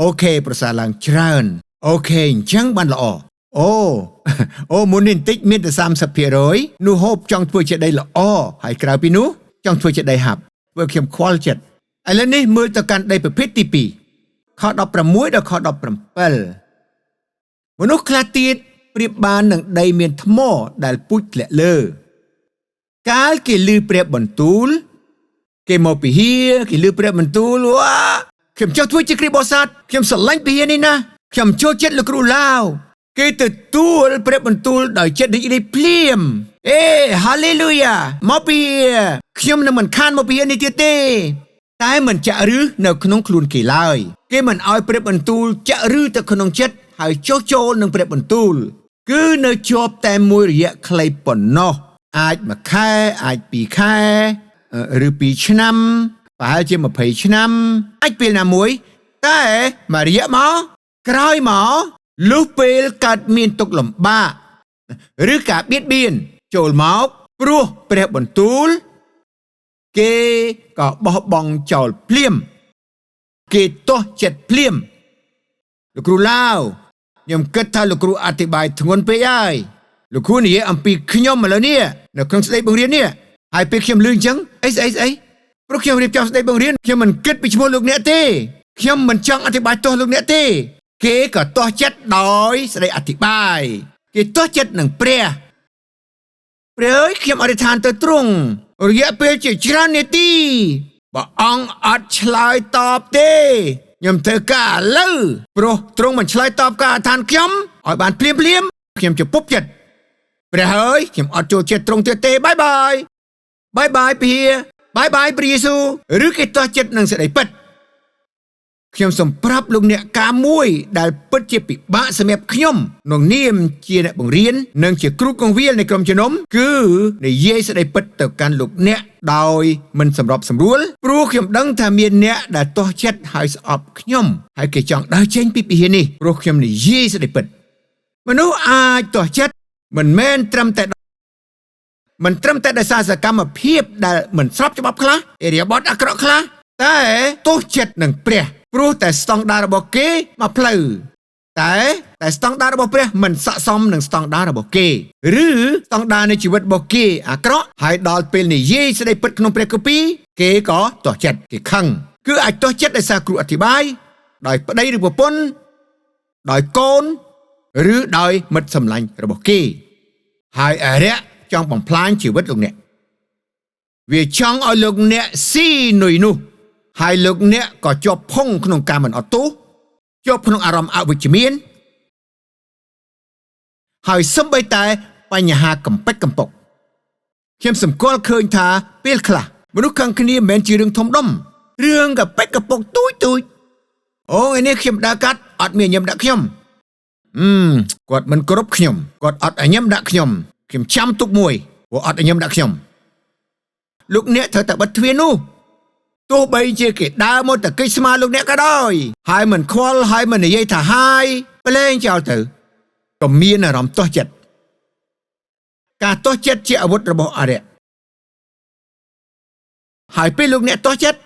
អូខេប្រសើរឡើងច្រើនអូខេអញ្ចឹងបានល្អអូមុននេះបន្តិចមានតែ 30% នោះហូបចង់ធ្វើជាដីល្អហើយក្រៅពីនោះចង់ធ្វើជាដីហាប់ធ្វើខ្ញុំខ្វល់ចិត្តឥឡូវនេះមើលទៅកាន់ដីប្រភេទទី2ខ16ដល់ខ17មនុស្សខ្លះទៀតប្រៀបបាននឹងដីមានថ្មដែលពូជធ្លាក់លើកាលគេឮព្រះបន្ទូលគេមកពីហៀគេឮព្រះបន្ទូលវ៉ាខ្ញុំចង់ធ្វើជាគ្រីស្ទបរិស័ទខ្ញុំស្រឡាញ់ពីហៀនេះណាខ្ញុំចូលចិត្តលោកគ្រូឡាវគេទទួលព្រះបន្ទូលដោយចិត្តរីករាយភ្លាមអេហាឡេលូយ៉ាមកពីខ្ញុំនឹងមិនខានមកពីនេះទៀតទេតែមិនចាក់ឫសនៅក្នុងខ្លួនគេឡើយគេមិនឲ្យព្រះបន្ទូលចាក់ឫសទៅក្នុងចិត្តហើយចុះចូលនឹងព្រះបន្ទូលគឺនៅជាប់តែមួយរយៈខ្លីប៉ុណ្ណោះអាចមួយខែអាច2ខែឬ2ឆ្នាំប្រហែលជា20ឆ្នាំអាចពេលណាមួយតែមួយរយៈមកក្រោយមកលុះពេលកើតមានទុក្ខលំបាកឬការបៀតបៀនចូលមកព្រោះព្រះបន្ទូលគេក៏បោះបង់ចោលភ្លាមគេទាស់ចិត្តភ្លាមលោកគ្រូឡាវខ្ញុំគិតថាលោកគ្រូអធិប្បាយធ្ងន់ពេកហើយលោកគ្រូនិយាយអំពីខ្ញុំឥឡូវនេះនៅក្នុងស្ដីបង្រៀននេះហើយពេលខ្ញុំលឺអញ្ចឹងអីស្អីស្អីព្រោះខ្ញុំរៀបចំស្ដីបង្រៀនខ្ញុំមិនគិតពីឈ្មោះលោកអ្នកទេខ្ញុំមិនចង់អធិប្បាយទោសលោកអ្នកទេគេក៏ទាស់ចិត្តដោយស្ដីអធិប្បាយគេទាស់ចិត្តនឹងព្រះ ព្រះអើយខ្ញុំអធិដ្ឋានទៅទ្រង់រយៈពេលជាច្រើននាទីព្រះអង្គអត់ឆ្លើយតបទេខ្ញុំធ្វើការឥឡូវព្រោះទ្រង់មិនឆ្លើយតបការអធិដ្ឋានខ្ញុំឲ្យបានភ្លាមភ្លាមៗខ្ញុំជាពុបចិត្តព្រះហើយខ្ញុំអត់ចូលចិត្តទ្រង់ទៀតទេ bye bye bye bye ពៀ bye bye ព្រះយេស៊ូវឬគេទាស់ចិត្តនឹងសេចក្តីពិតខ្ញុំសូមប្រាប់លោកអ្នកការមួយដែលពិតជាពិបាកសម្រាប់ខ្ញុំក្នុងនាមជាអ្នកបង្រៀននិងជាគ្រូកងវិលនៃក្រុមជំនុំគឺនិយាយសេចក្តីពិតទៅកាន់លោកអ្នកដោយមិនសម្របសម្រួលព្រោះខ្ញុំដឹងថាមានអ្នកដែលទាស់ចិត្តហើយស្អប់ខ្ញុំហើយគេចង់ដើរចេញពីពិហារនេះព្រោះខ្ញុំនិយាយសេចក្តីពិតមនុស្សអាចទាស់ចិត្តមិនមែនត្រឹមតែមិនត្រឹមតែដោយសារសកម្មភាពដែលមិនស្របច្បាប់ខ្លះឥរិយាបថអាក្រក់ខ្លះតែទោសចិត្តនឹងព្រះព្រោះតែស្តង់ដាររបស់គេមកផ្លូវតែតែស្តង់ដាររបស់ព្រះមិនស័ក្តិសមនឹងស្តង់ដាររបស់គេឬស្តង់ដារនៃជីវិតរបស់គេអាក្រក់ហើយដល់ពេលនិយាយស្ដីពិតក្នុងព្រះគម្ពីរគេក៏ទាស់ចិត្តគេខឹងគឺអាចទាស់ចិត្តដោយសារគ្រូអធិប្បាយដោយប្តីឬប្រពន្ធដោយកូនឬដោយមិត្តសម្លាញ់របស់គេហើយអរិយចង់បំផ្លាញជីវិតលោកអ្នកវាចង់ឲ្យលោកអ្នកស៊ីនុយនោះហើយលោកអ្នកក៏ជាប់ផុងក្នុងការមិនអត់ទោសជាប់ក្នុងអារម្មណ៍អវិជ្ជមានហើយសំបីតែបញ្ហាកំពេចកំពុកខ្ញុំសម្គាល់ឃើញថាពេលខ្លះមនុស្សខឹងគ្នាមិនមែនជារឿងធំដុំរឿងកំពេចកំពុកទូចទូចអូថ្ងៃនេះខ្ញុំដើរកាត់អត់មានញឹមដាក់ខ្ញុំគាត់មិនគោរពខ្ញុំគាត់អត់ឲ្យញឹមដាក់ខ្ញុំខ្ញុំចាំទុកមួយព្រោះអត់ឲ្យញឹមដាក់ខ្ញុំលោកអ្នកត្រូវតែបិទទ្វារនោះទោះបីជាគេដើរមកតកិច្ចស្មាលោកអ្នកក៏ដោយហើយមិនខ្វល់ហើយមិននិយាយថាហាយប្លែងចោលទៅក៏មានអារម្មណ៍ទាស់ចិត្តការទាស់ចិត្តជាអាវុធរបស់អរិយហើយពេលលោកអ្នកទាស់ចិត្ត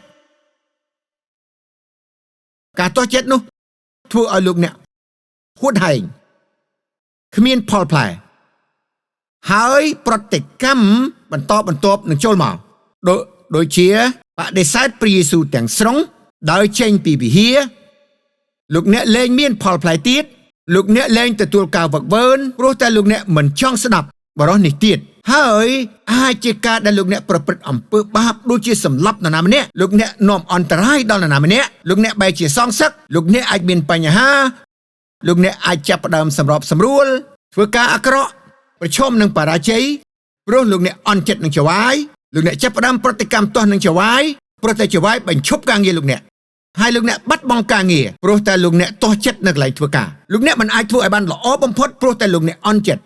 ការទាស់ចិត្តនោះធ្វើឲ្យលោកអ្នកហួតហែងគ្មានផលផ្លែហើយប្រតិកម្មបន្តបន្ទាប់នឹងចូលមកដូចជាបដិសេធព្រះយេស៊ូវទាំងស្រុងដោយចេញពីវិហារលោកអ្នកលែងមានផលផ្លែទៀតលោកអ្នកលែងទទួលការវឹកវើព្រោះតែលោកអ្នកមិនចង់ស្ដាប់បរិសនេះទៀតហើយអាចជាការដែលលោកអ្នកប្រព្រឹត្តអំពើបាបដូចជាសម្លាប់នរណាម្នាក់លោកអ្នកនាំអន្តរាយដល់នរណាម្នាក់លោកអ្នកបែរជាសងសឹកលោកអ្នកអាចមានបញ្ហាលោកអ្នកអាចចាប់ផ្ដើមសម្របសម្រួលធ្វើការអាក្រក់ប្រឈមនឹងបរាជ័យព្រោះលោកអ្នកអន់ចិត្តនឹងចវាយលោកអ្នកចាប់ផ្ដើមប្រតិកម្មទាស់នឹងចវាយព្រោះតែចវាយបញ្ឈប់ការងារលោកអ្នកហើយលោកអ្នកបាត់បង់ការងារព្រោះតែលោកអ្នកទាស់ចិត្តនៅកន្លែងធ្វើការលោកអ្នកមិនអាចធ្វើឲ្យបានល្អបំផុតព្រោះតែលោកអ្នកអន់ចិត្ត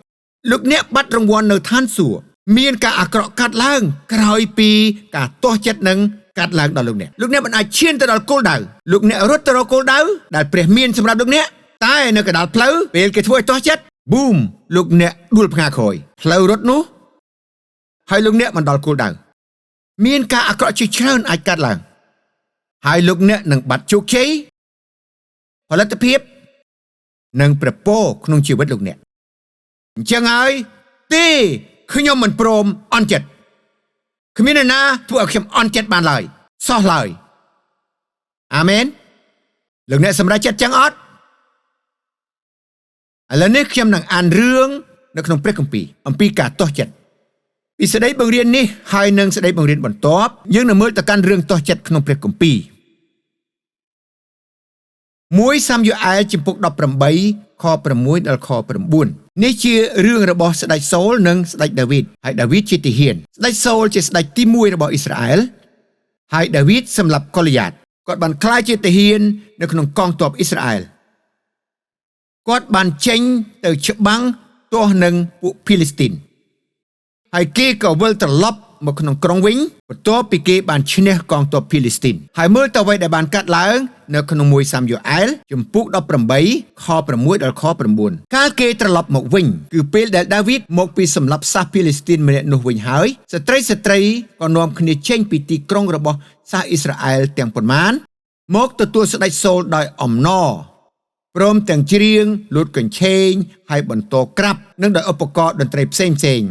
លោកអ្នកបាត់រង្វាន់នៅឋានសួគ៌មានការអាក្រក់កាត់ឡើងក្រោយពីការទាស់ចិត្តនឹងកាត់ឡើងដល់លោកអ្នកលោកអ្នកមិនអាចឈានទៅដល់គោលដៅលោកអ្នករត់ទៅរកគោលដៅដែលព្រះមានសម្រាប់លោកអ្នកតែនៅកណ្ដាលផ្លូវពេលគេធ្វើឲ្យទាស់ចិត្តប៊ូមលោកអ្នកដួលផ្ងាក្រោយផ្លូវរត់នោះហើយលោកអ្នកមិនដល់គោលដៅមានការអាក្រក់ជាច្រើនអាចកាត់ឡើងហើយលោកអ្នកនឹងបាត់ជោគជ័យផលិតភាពនិងព្រះពរក្នុងជីវិតលោកអ្នកអញ្ចឹងហើយទេខ្ញុំមិនព្រមអន់ចិត្តគ្មានអ្នកណាធ្វើឲ្យខ្ញុំអន់ចិត្តបានឡើយសោះឡើយអាមែនលោកអ្នកសម្រេចចិត្តចឹងអត់ឥឡូវនេះខ្ញុំនឹងអានរឿងនៅក្នុងព្រះគម្ពីរអំពីការទាស់ចិត្តពីសេចក្តីបង្រៀននេះហើយនឹងសេចក្តីបង្រៀនបន្ទាប់យើងនឹងមើលទៅកាន់រឿងទាស់ចិត្តក្នុងព្រះគម្ពីរ1សាមយូអែលជំពូក18ខ6ដល់ខ9នេះជារឿងរបស់ស្ដេចសូលនិងស្ដេចដាវីតហើយដាវីតជាទាហានស្ដេចសូលជាស្ដេចទី1របស់អ៊ីស្រាអែលហើយដាវីតសម្លាប់កូលីយ៉ាតគាត់បានក្លាយជាទាហាននៅក្នុងកងទ័ពអ៊ីស្រាអែលគាត់បានចេញទៅច្បាំងទាស់នឹងពួកភីលីស្ទីនហើយគេក៏វិលត្រឡប់មកក្នុងក្រុងវិញបន្ទាប់ពីគេបានឈ្នះកងទ័ពភីលីស្ទីនហើយមើលទៅអ្វីដែលបានកាត់ឡើងនៅក្នុង1សាមយូអែលជំពូក18ខ6ដល់ខ9កាលគេត្រឡប់មកវិញគឺពេលដែលដាវីតមកពីសម្លាប់សាសភីលីស្ទីនម្នាក់នោះវិញហើយស្ត្រីក៏នាំគ្នាចេញពីទីក្រុងរបស់សាសអ៊ីស្រាអែលទាំងប៉ុន្មានមកទទួលស្ដេចសូលដោយអំណរព្រមទាំងច្រៀងលូតកញ្ឆេងហើយបន្តក្រាប់និងដោយឧបករណ៍តន្ត្រីផ្សេងផ្សេង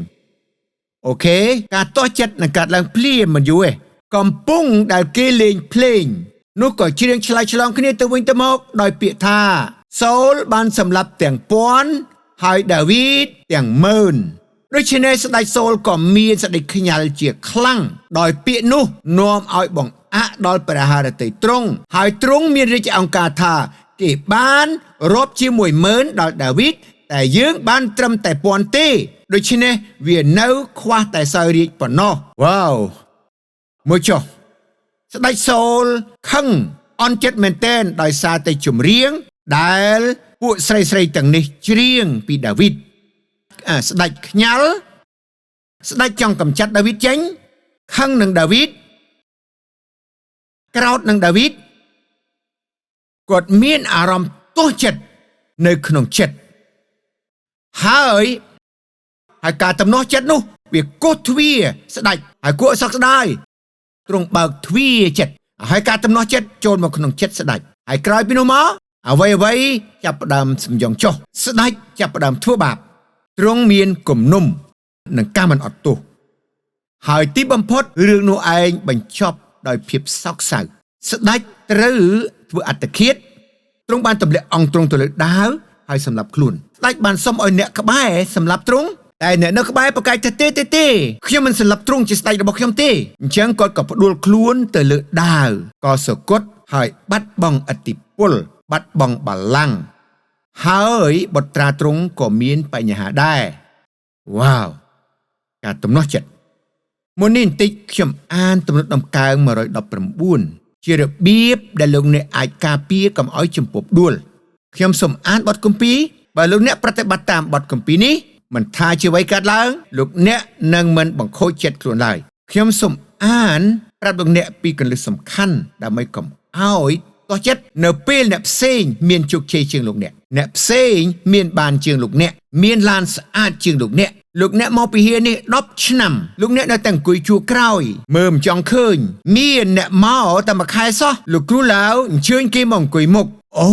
អូខេការទាស់ចិត្តនឹងកាត់ឡើងភ្លាមមិនយូរទេកំពុងដែលគេលេងភ្លេងនោះក៏ច្រៀងឆ្លើយឆ្លងគ្នាទៅវិញទៅមកដោយពាក្យថាសូលបានសម្លាប់ទាំងពាន់ហើយដាវីតទាំងម៉ឺន ដូច្នេះស្ដេចសូលក៏មានសេចក្តីខ្ញាល់ជាខ្លាំងដោយពាក្យនោះនាំឲ្យបង្អាក់ដល់ព្រះハរតីទ្រង់ហើយទ្រង់មានរាជអង្គការថាគេបានរាប់ជា10000ដល់ដាវីតតែយើងបានត្រឹមតែពាន់ទេដូច្នេះវានៅខ្វះតែសោយរាជប៉ុណ្ណោះវ៉ាវមួយចុះស្ដេចសូលខឹងអន់ចិត្តមែនទែនដោយសារតែចម្រៀងដែលពួកស្រីៗទាំងនេះច្រៀងពីដាវីតស្ដេចខ្ញាល់ស្ដេចចង់កម្ចាត់ដាវីតចេញខឹងនឹងដាវីតក្រោធនឹងដាវីតគាត់មានអារម្មណ៍ទោសចិត្តនៅក្នុងចិត្តហើយការទំនាស់ចិត្តនោះវាកោសទ្វារស្ដេចហើយគួរឲ្យសោកស្ដាយទ្រង់បើកទ្វារចិត្តហើយការទំនាស់ចិត្តចូលមកក្នុងចិត្តស្ដេចហើយក្រោយពីនោះមកអ្វីៗចាប់ផ្ដើមសំយងចុះស្ដេចចាប់ផ្ដើមធ្វើបាបទ្រង់មានគំនុំនឹងការមិនអត់ទោសហើយទីបំផុតរឿងនោះឯងបញ្ចប់ដោយភាពសោកសៅស្ដេចត្រូវធ្វើអត្តឃាតទ្រង់បានទម្លាក់អង្គទ្រង់ទៅលើដាវហើយសម្លាប់ខ្លួនស្ដេចបានសុំឲ្យអ្នកក្បែរសម្លាប់ទ្រង់តែអ្នកនៅក្បែរប្រកែកថាទេទេទេខ្ញុំមិនសម្លាប់ទ្រង់ជាស្ដេចរបស់ខ្ញុំទេអញ្ចឹងគាត់ក៏ផ្ដួលខ្លួនទៅលើដាវក៏សគត់ហើយបាត់បង់ឥទ្ធិពលបាត់បង់បល្ល័ង្កហើយបុត្រាទ្រង់ក៏មានបញ្ហាដែរវ៉ាវការទំនាស់ចិត្តមុននេះបន្តិចខ្ញុំអានទំនុកដំកើង119ជារបៀបដែលលោកអ្នកអាចការពារកុំឲ្យជំពប់ដួលខ្ញុំសូមអានបទគម្ពីរបើលោកអ្នកប្រតិបត្តិតាមបទគម្ពីរនេះមិនថាជាអ្វីកើតឡើងលោកអ្នកនឹងមិនបង្ខូចចិត្តខ្លួនឡើយខ្ញុំសូមអានប្រាប់លោកអ្នកពីគន្លឹះសំខាន់ដើម្បីកុំឲ្យទាស់ចិត្តនៅពេលអ្នកផ្សេងមានជោគជ័យជាងលោកអ្នកអ្នកផ្សេងមានបានជាងលោកអ្នកមានឡានស្អាតជាងលោកអ្នកលោកអ្នកមកពីហៀនេះ10ឆ្នាំលោកអ្នកនៅតែអង្គុយជួរក្រោយមើលមិនចង់ឃើញមានអ្នកមកតែមួយខែសោះលោកគ្រូឡាវអញ្ជើញគេមកអង្គុយមុខអូ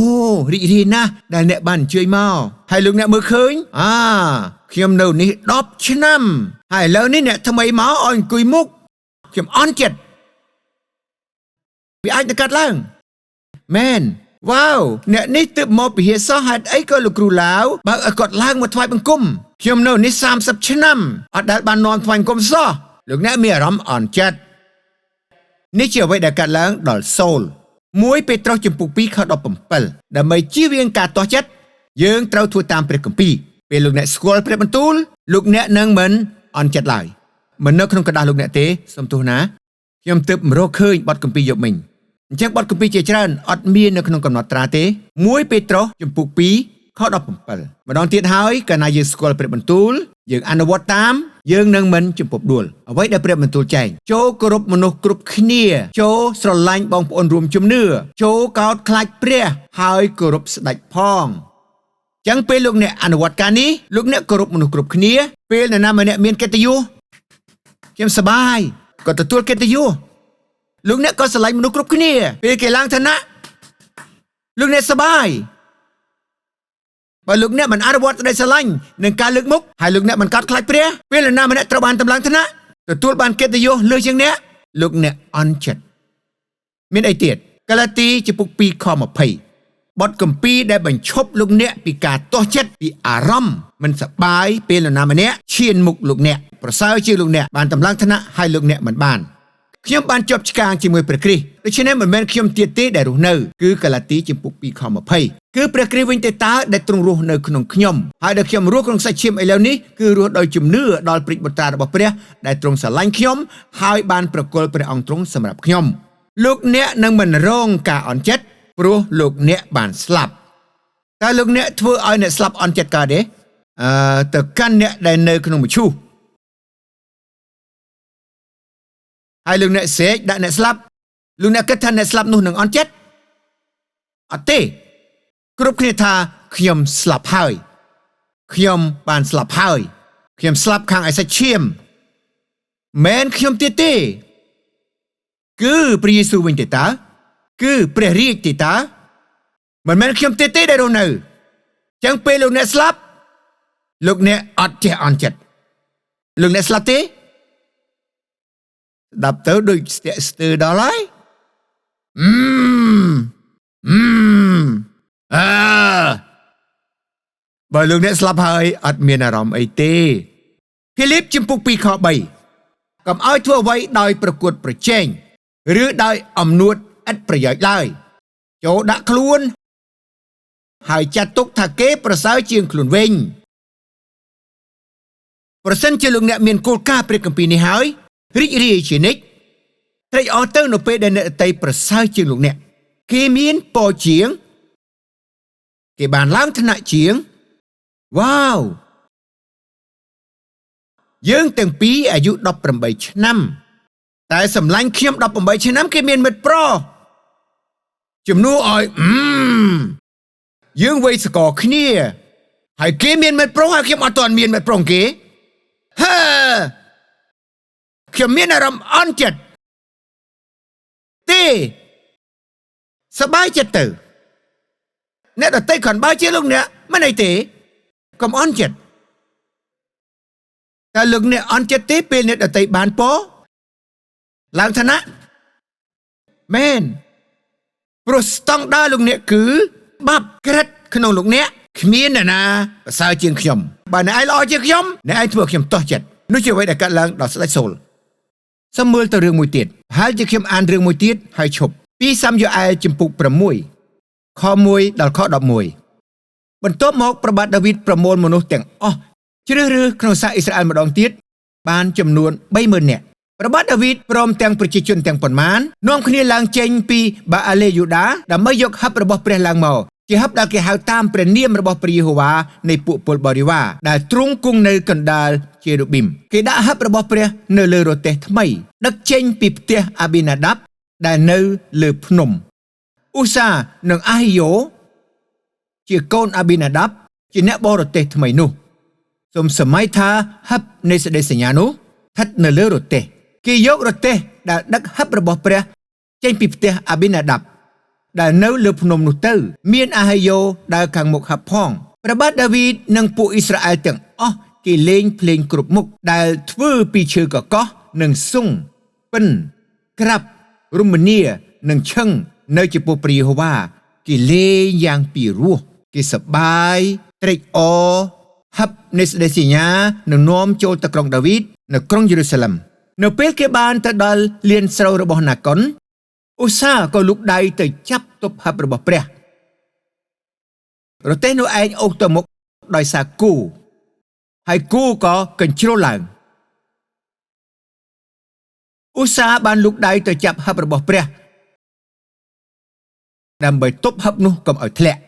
រីករាយណាស់ដែលអ្នកបានអញ្ជើញមកហើយលោកអ្នកមើលឃើញខ្ញុំនៅនេះ10ឆ្នាំហើយឥឡូវនេះអ្នកថ្មីមកឲ្យអង្គុយមុខខ្ញុំអន់ចិត្តវាអាចនឹងកាត់ឡើងមែនវ៉ាវអ្នកនេះទើបមកពីហៀសោះហេតុអីក៏លោកគ្រូឡាវបើឲ្យគាត់ឡើងមកថ្វាយបង្គំខ្ញុំនៅនេះ30ឆ្នាំអត់ដែលបាននាំថ្វាយបង្គំសោះលោកអ្នកមានអារម្មណ៍អន់ចិត្តនេះជាអ្វីដែលកាត់ឡើងដល់សូល1ពេត្រុសជំពូក2ខ17ដើម្បីជៀសវាងការទាស់ចិត្តយើងត្រូវធ្វើតាមព្រះគម្ពីរពេលលោកអ្នកស្គាល់ព្រះបន្ទូលលោកអ្នកនឹងមិនអន់ចិត្តឡើយមិននៅក្នុងក្រដាសលោកអ្នកទេសូមទោសណាខ្ញុំទើបមករកឃើញបទគម្ពីរយកមិញអញ្ចឹងបទគម្ពីរជាច្រើនអត់មាននៅក្នុងកំណត់ត្រាទេ1ពេត្រុសជំពូក2ខ17ម្ដងទៀតហើយកាលណាយើងស្គាល់ព្រះបន្ទូលយើងអនុវត្តតាមយើងនឹងមិនជំពប់ដួលអ្វីដែលព្រះបន្ទូលចែងចូលគោរពមនុស្សគ្រប់គ្នាចូលស្រឡាញ់បងប្អូនរួមជំនឿចូលកោតខ្លាចព្រះហើយគោរពស្ដេចផងចឹងពេលលោកអ្នកអនុវត្តការនេះលោកអ្នកគោរពមនុស្សគ្រប់គ្នាពេលនរណាម្នាក់មានកិត្តិយសខ្ញុំសប្បាយក៏ទទួលកិត្តិយសលោកអ្នកក៏ស្រឡាញ់មនុស្សគ្រប់គ្នាពេលគេឡើងឋានៈលោកអ្នកសប្បាយបើលោកអ្នកមិនអនុវត្តក្តីស្រឡាញ់នឹងការលើកមុខហើយលោកអ្នកមិនកោតខ្លាចព្រះពេលនរណាម្នាក់ត្រូវបានតម្លើងឋានៈទទួលបានកិត្តិយសលើសជាងអ្នកលោកអ្នកអន់ចិត្តមានអីទៀតកាឡាទីជំពូក2ខ20បទគម្ពីរដែលបញ្ឈប់លោកអ្នកពីការទាស់ចិត្តពីអារម្មណ៍មិនសប្បាយពេលនរណាម្នាក់ឈានមុខលោកអ្នកប្រសើរជាងលោកអ្នកបានតម្លើងឋានៈហើយលោកអ្នកមិនបានខ្ញុំបានជាប់ឆ្កាងជាមួយព្រះគ្រីស្ទដូច្នេះមិនមែនខ្ញុំទៀតទេដែលរស់នៅគឺកាឡាទីជំពូក2ខ20គឺព្រះគ្រីស្ទវិញទេតើដែលទ្រង់រស់នៅក្នុងខ្ញុំហើយដែលខ្ញុំរស់ក្នុងសាច់ឈាមឥឡូវនេះគឺរស់ដោយជំនឿដល់ព្រះបុត្រារបស់ព្រះដែលទ្រង់ស្រឡាញ់ខ្ញុំហើយបានប្រគល់ព្រះអង្គទ្រង់សម្រាប់ខ្ញុំលោកអ្នកនឹងមិនរងការអន់ចិត្តព្រោះលោកអ្នកបានស្លាប់តើលោកអ្នកធ្វើឲ្យអ្នកស្លាប់អន់ចិត្តកើតទេទៅកាន់អ្នកដែលនៅក្នុងមឈូសហើយលោកអ្នកស្រែកដាក់អ្នកស្លាប់លោកអ្នកគិតថាអ្នកស្លាប់នោះនឹងអន់ចិត្តអត់ទេគ្រប់គ្នាថាខ្ញុំស្លាប់ហើយខ្ញុំបានស្លាប់ហើយខ្ញុំស្លាប់ខាងឯសាច់ឈាមមែនខ្ញុំទៀតទេគឺព្រះយេស៊ូវវិញទេតើគឺព្រះរាជទេតើមិនមែនខ្ញុំទៀតទេដែលរស់នៅចឹងពេលលោកអ្នកស្លាប់លោកអ្នកអត់ចេះអន់ចិត្តលោកអ្នកស្លាប់ទេស្ដាប់ទៅដូចស្ទាក់ស្ទើរដល់ហើយអើបើលោកអ្នកស្លាប់ហើយអត់មានអារម្មណ៍អីទេភា ភីលីបជំពូក2ខ3កុំឲ្យធ្វើអ្វីដោយប្រកួតប្រជែងឬដោយអំនួតឥតប្រយោជន៍ឡើយចូលដាក់ខ្លួនហើយចាត់ទុកថាគេប្រសើរជាងខ្លួនវិញប្រសិនជាលោកអ្នកមានគោលការណ៍ព្រះគម្ពីរនេះហើយរីករាយជានិច្ចត្រេកអរទៅនៅពេលដែលអ្នកដទៃប្រសើរជាងលោកអ្នកគេមានពរជាងគេបានឡើងថ្នាក់ជាងវ៉ាវយើងទាំងពីរអាយុ18ឆ្នាំតែសម្លាញ់ខ្ញុំ18ឆ្នាំគេមានមិត្តប្រុសជំនួសឲ្យយើងវ័យស្កគ្នាហើយគេមានមិត្តប្រុសហើយខ្ញុំអត់ទាន់មានមិត្តប្រុសគេហើខ្ញុំមានអារម្មណ៍អន់ចិត្តទេសប្បាយចិត្តទៅអ្នកដទៃគ្រាន់បើជាលោកអ្នកមិនអីទេកុំអន់ចិត្តតែលោកអ្នកអន់ចិត្តទេពេលអ្នកដទៃបានពរឡើងឋានៈមែនព្រោះស្តង់ដារលោកអ្នកគឺបាបក្រិតក្នុងលោកអ្នកគ្មានអ្នកណាប្រសើរជាងខ្ញុំបើអ្នកឯងល្អជាងខ្ញុំអ្នកឯងធ្វើខ្ញុំទាស់ចិត្តនោះជាអ្វីដែលកើតឡើងដល់ស្ដេចសូលសូមមើលទៅរឿងមួយទៀតហើយជាខ្ញុំអានរឿងមួយទៀតហើយឈប់ពីសាំយ៉ូអែលជំពូក6ខ1ដល់ខ11បន្ទាប់មកព្រះបាទដាវីតប្រមូលមនុស្សទាំងអស់ជ្រើសរើសក្នុងសាសអ៊ីស្រាអែលម្ដងទៀតបានចំនួន 30,000 នាក់ព្រះបាទដាវីតព្រមទាំងប្រជាជនទាំងប៉ុន្មាននាំគ្នាឡើងចេញពីបាអាលេយូដាដើម្បីយកហឹបរបស់ព្រះឡើងមកជាហឹបដែលគេហៅតាមព្រះនាមរបស់ព្រះយេហូវ៉ានៃពួកពលបរិវារដែលទ្រង់គង់នៅកណ្ដាលជេរូប៊ីមគេដាក់ហឹបរបស់ព្រះនៅលើរទេះថ្មីដឹកចេញពីផ្ទះអាប៊ីណាដាប់ដែលនៅលើភ្នំឧសានិងអាហីយ៉ូជាកូនអាប៊ីណាដាប់ជាអ្នកបរទេសថ្មីនោះសូមសម័យថាហឹបនៃសេចក្តីសញ្ញានោះស្ថិតនៅលើរទេះគេយករទេះដែលដឹកហឹបរបស់ព្រះចេញពីផ្ទះអាប៊ីណាដាប់ដែលនៅលើភ្នំនោះទៅមានអាហីយ៉ូដើរខាងមុខហឹបផងព្រះបាទដាវីតនិងពួកអ៊ីស្រាអែលទាំងអស់គេលេងភ្លេងគ្រប់មុខដែលធ្វើពីឈើកកោះនិងសុងពិនក្រាប់រមនានិងឈឹងនៅចំពោះព្រះយេហូវ៉ាគេលេងយ៉ាងពីរោះគេសប្បាយត្រេកអរហឹបនៃសេចក្តីសញ្ញានឹងនាំចូលទៅក្រុងដាវីតនៅក្រុងយេរូសាឡឹមនៅពេលគេបានទៅដល់លានស្រូវរបស់ណាកុនឧសាក៏លូកដៃទៅចាប់ទប់ហឹបរបស់ព្រះរទេះនោះឯងអូសទៅមុខដោយសារគូហើយគូក៏កញ្ជ្រោលឡើងឧសាបានលូកដៃទៅចាប់ហឹបរបស់ព្រះដើម្បីទប់ហឹបនោះកុំឲ្យធ្លាក់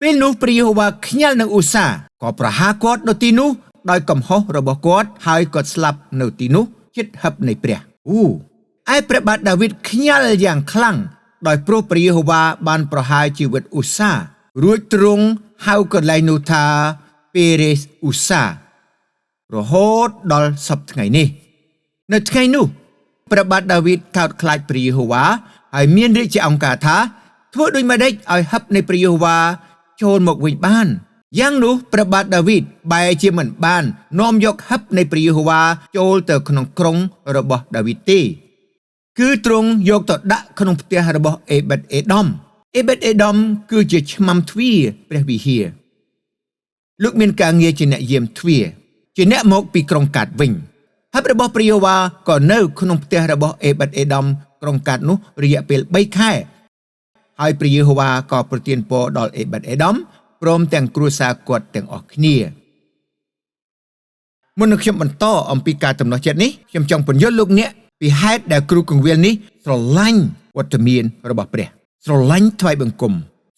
ពេលនោះព្រះយេហូវ៉ាខ្ញាល់នឹងឧសាក៏ប្រហារគាត់នៅទីនោះដោយកំហុសរបស់គាត់ហើយគាត់ស្លាប់នៅទីនោះជិតហឹបនៃព្រះអូឯព្រះបាទដាវីតខ្ញាល់យ៉ាងខ្លាំងដោយព្រោះព្រះយេហូវ៉ាបានប្រហារជីវិតឧសារួចទ្រង់ហៅកន្លែងនោះថាពេរេសឧសារហូតដល់សព្វថ្ងៃនេះនៅថ្ងៃនោះព្រះបាទដាវីតកោតខ្លាចព្រះយេហូវ៉ាហើយមានរាជអង្គការថាធ្វើដូចម្តេចឲ្យហឹបនៃព្រះយេហូវ៉ាចូលមកវិញបានយ៉ាងនោះព្រះបាទដាវីតបែរជាមិនបាននាំយកហឹបនៃព្រះយេហូវ៉ាចូលទៅក្នុងក្រុងរបស់ដាវីតទេគឺទ្រង់យកទៅដាក់ក្នុងផ្ទះរបស់អេបេតអេដមអេបេតអេដមគឺជាឆ្មាំទ្វារព្រះវិហារលោកមានការងារជាអ្នកយាមទ្វារជាអ្នកមកពីក្រុងកាតវិញហឹបរបស់ព្រះយេហូវ៉ាក៏នៅក្នុងផ្ទះរបស់អេបេតអេដមក្រុងកាតនោះរយៈពេល3ខែហើយព្រះយេហូវ៉ាក៏ប្រទានពរដល់អេបេតអេដមព្រមទាំងគ្រួសារគាត់ទាំងអស់គ្នាមុននឹងខ្ញុំបន្តអំពីការទំនាស់ចិត្តនេះខ្ញុំចង់ពន្យល់លោកអ្នកពីហេតុដែលគ្រូគង្វាលនេះស្រឡាញ់វត្តមានរបស់ព្រះស្រឡាញ់ថ្វាយបង្គំ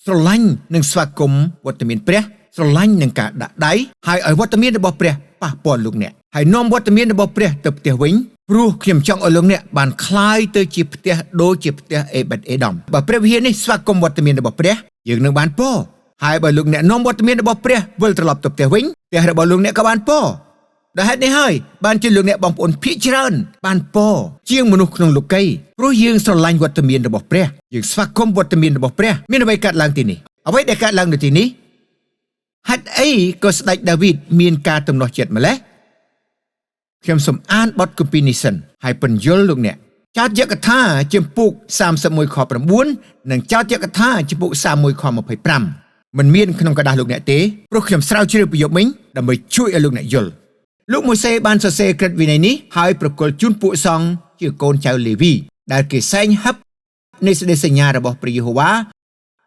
ស្រឡាញ់និងស្វាគមន៍វត្តមានព្រះស្រឡាញ់នឹងការដាក់ដៃហើយឲ្យវត្តមានរបស់ព្រះប៉ះពាល់លោកអ្នកហើយនាំវត្តមានរបស់ព្រះទៅផ្ទះវិញព្រោះខ្ញុំចង់ឲ្យលោកអ្នកបានក្លាយទៅជាផ្ទះដូចជាផ្ទះអេបេតអេដមបើព្រះវិហារនេះស្វាគមន៍វត្តមានរបស់ព្រះយើងនឹងបានពរហើយបើលោកអ្នកនាំវត្តមានរបស់ព្រះវិលត្រឡប់ទៅផ្ទះវិញផ្ទះរបស់លោកអ្នកក៏បានពរដោយហេតុនេះហើយបានជាលោកអ្នកបងប្អូនភាគច្រើនបានពរជាងមនុស្សក្នុងលោកីព្រោះយើងស្រឡាញ់វត្តមានរបស់ព្រះយើងស្វាគមន៍វត្តមានរបស់ព្រះមានអ្វីកើតឡើងទីនេះអ្វីដែលកើតឡើងនៅទីនេះហេតុអីក៏ស្ដេចដាវីតមានការទំនាស់ចិត្តម្ល៉េះខ្ញុំសូមអានបទគម្ពីរនេះសិនហើយពន្យល់លោកអ្នកចោទយកថាជំពូក31ខ9និងចោទយកថាជំពូក31ខ25មិនមានក្នុងក្រដាសលោកអ្នកទេព្រោះខ្ញុំស្រាវជ្រាវប្រយោគមិញដើម្បីជួយឲ្យលោកអ្នកយល់ លោកម៉ូសេបានសរសេរក្រឹតវិន័យនេះហើយប្រគល់ជូនពួកសង្ឃជាកូនចៅលេវីដែលគេសែងហឹបនៃសេចក្តីសញ្ញារបស់ព្រះយេហូវ៉ា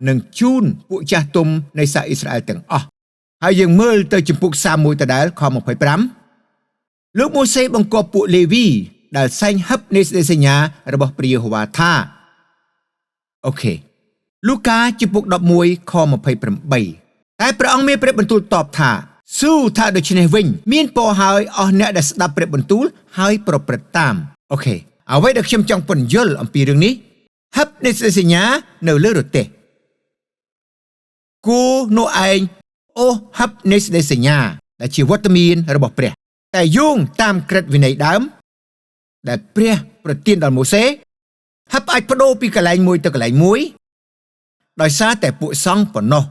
និងជូនពួកចាស់ទុំនៃសាសអ៊ីស្រាអែលទាំងអស់ហើយយើងមើលទៅជំពូក31ដដែលខ25លោកម៉ូសេបង្គាប់ពួកលេវីដែលសែងហឹបនៃសេចក្តីសញ្ញារបស់ព្រះយេហូវ៉ាថា OK លូកាជំពូក11ខ28តែព្រះអង្គមានព្រះបន្ទូលតបថាស៊ូថាដូច្នេះវិញមានពរហើយអស់អ្នកដែលស្ដាប់ព្រះបន្ទូលហើយប្រព្រឹត្តតាម OK អ្វីដែលខ្ញុំចង់ពន្យល់អំពីរឿងនេះហឹបនៃសេចក្តីសញ្ញានៅលើរទេះគូនោះឯងអូហឹបនៃសេចក្តីសញ្ញាដែលជាវត្តមានរបស់ព្រះតែយោងតាមក្រឹតវិន័យដើមដែលព្រះប្រទានដល់ម៉ូសេហឹបអាចបដូរពីកន្លែងមួយទៅកន្លែងមួយដោយសារតែពួកសង្ឃប៉ុណ្ណោះ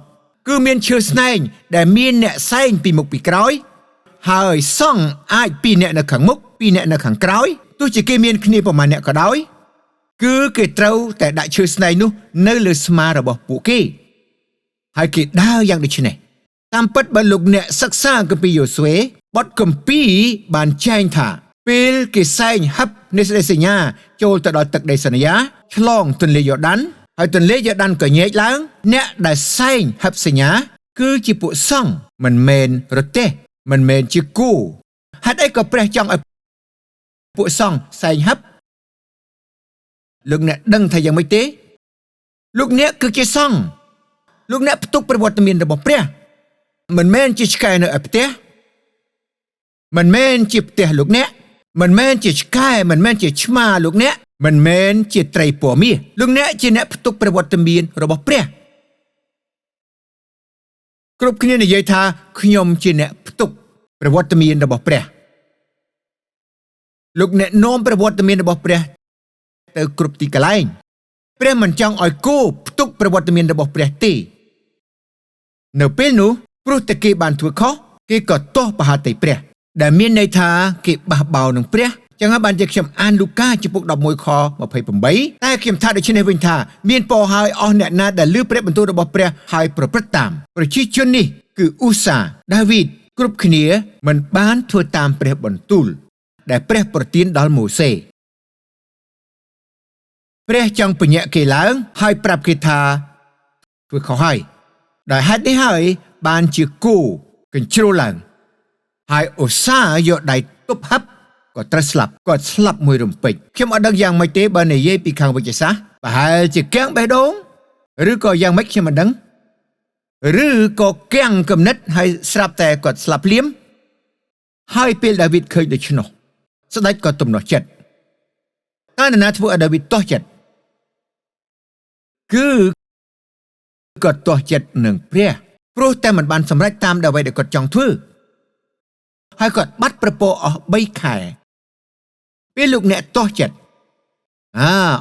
គឺមានឈើស្នែងដែលមានអ្នកសែងពីមុខពីក្រោយហើយសង្ឃអាចពីរអ្នកនៅខាងមុខពីរអ្នកនៅខាងក្រោយទោះជាគេមានគ្នាប្រមាណអ្នកក៏ដោយគឺគេត្រូវតែដាក់ឈើស្នែងនោះនៅលើស្មារបស់ពួកគេហើយគេដើរយ៉ាងដូចនេះតាមពិតបើលោកអ្នកសិក្សាគម្ពីរយូស្វេបទគម្ពីរបានចែងថាពេលគេសែងហឹបនៃសេចក្តីសញ្ញាចូលទៅដល់ទឹកដីសន្យាឆ្លងទន្លេយ៉ូដានហើយទន្លេយ៉ូដានក៏ញែកឡើងអ្នកដែលសែងហឹបសញ្ញាគឺជាពួកសង្ឃមិនមែនរទេះមិនមែនជាគូហេតុអីក៏ព្រះចង់ឲ្យពួកសង្ឃសែងហឹបលោកអ្នកដឹងថាយ៉ាងម៉េចទេលោកអ្នកគឺជាសង្ឃលោកអ្នកផ្ទុកព្រះវត្តមានរបស់ព្រះមិនមែនជាឆ្កែនៅឯផ្ទះមិនមែនជាផ្ទះលោកអ្នកមិនមែនជាឆ្កែមិនមែនជាឆ្មាលោកអ្នកមិនមែនជាត្រីពណ៌មាសលោកអ្នកជាអ្នកផ្ទុកព្រះវត្តមានរបស់ព្រះគ្រប់គ្នានិយាយថាខ្ញុំជាអ្នកផ្ទុកព្រះវត្តមានរបស់ព្រះលោកអ្នកនាំព្រះវត្តមានរបស់ព្រះទៅគ្រប់ទីកន្លែងព្រះមិនចង់ឲ្យគោផ្ទុកព្រះវត្តមានរបស់ព្រះទេនៅពេលនោះព្រោះតែគេបានធ្វើខុសគេក៏ទាស់ប្រហាតីព្រះដែលមានន័យថាគេបះបោរនឹងព្រះចឹងហើយបានជាខ្ញុំអានលូកាជំពូក11ខ28តែខ្ញុំថាដូច្នេះវិញថាមានពរហើយអស់អ្នកណាដែលឮព្រះបន្ទូលរបស់ព្រះហើយប្រព្រឹត្តតាមប្រជាជននេះគឺឧសាដាវីតគ្រប់គ្នាមិនបានធ្វើតាមព្រះបន្ទូលដែលព្រះប្រទានដល់ម៉ូសេព្រះចង់ពញាក់គេឡើងហើយប្រាប់គេថាធ្វើខុសហើយដោយហេតុនេះហើយបានជាគូកញ្ជ្រោលឡើងហើយឧស្សាហ៍យកដៃទប់ហឹបក៏ត្រូវស្លាប់គាត់ស្លាប់មួយរំពេចខ្ញុំអត់ដឹងយ៉ាងម៉េចទេបើនិយាយពីខាងវិទ្យាសាស្ត្រប្រហែលជាគាំងបេះដូងឬក៏យ៉ាងម៉េចខ្ញុំមិនដឹងឬក៏គាំងគំនិតហើយស្រាប់តែគាត់ស្លាប់ភ្លាមហើយពេលដាវីតឃើញដូច្នោះស្ដេចក៏ទំនាស់ចិត្តតើនរណាធ្វើឲ្យដាវីតទាស់ចិត្តគឺគាត់ទាស់ចិត្តនឹងព្រះព្រោះតែមិនបានសម្រេចតាមអ្វីដែលគាត់ចង់ធ្វើហើយគាត់បាត់ប្រពោអស់3ខែពេលលោកអ្នកទាស់ចិត្ត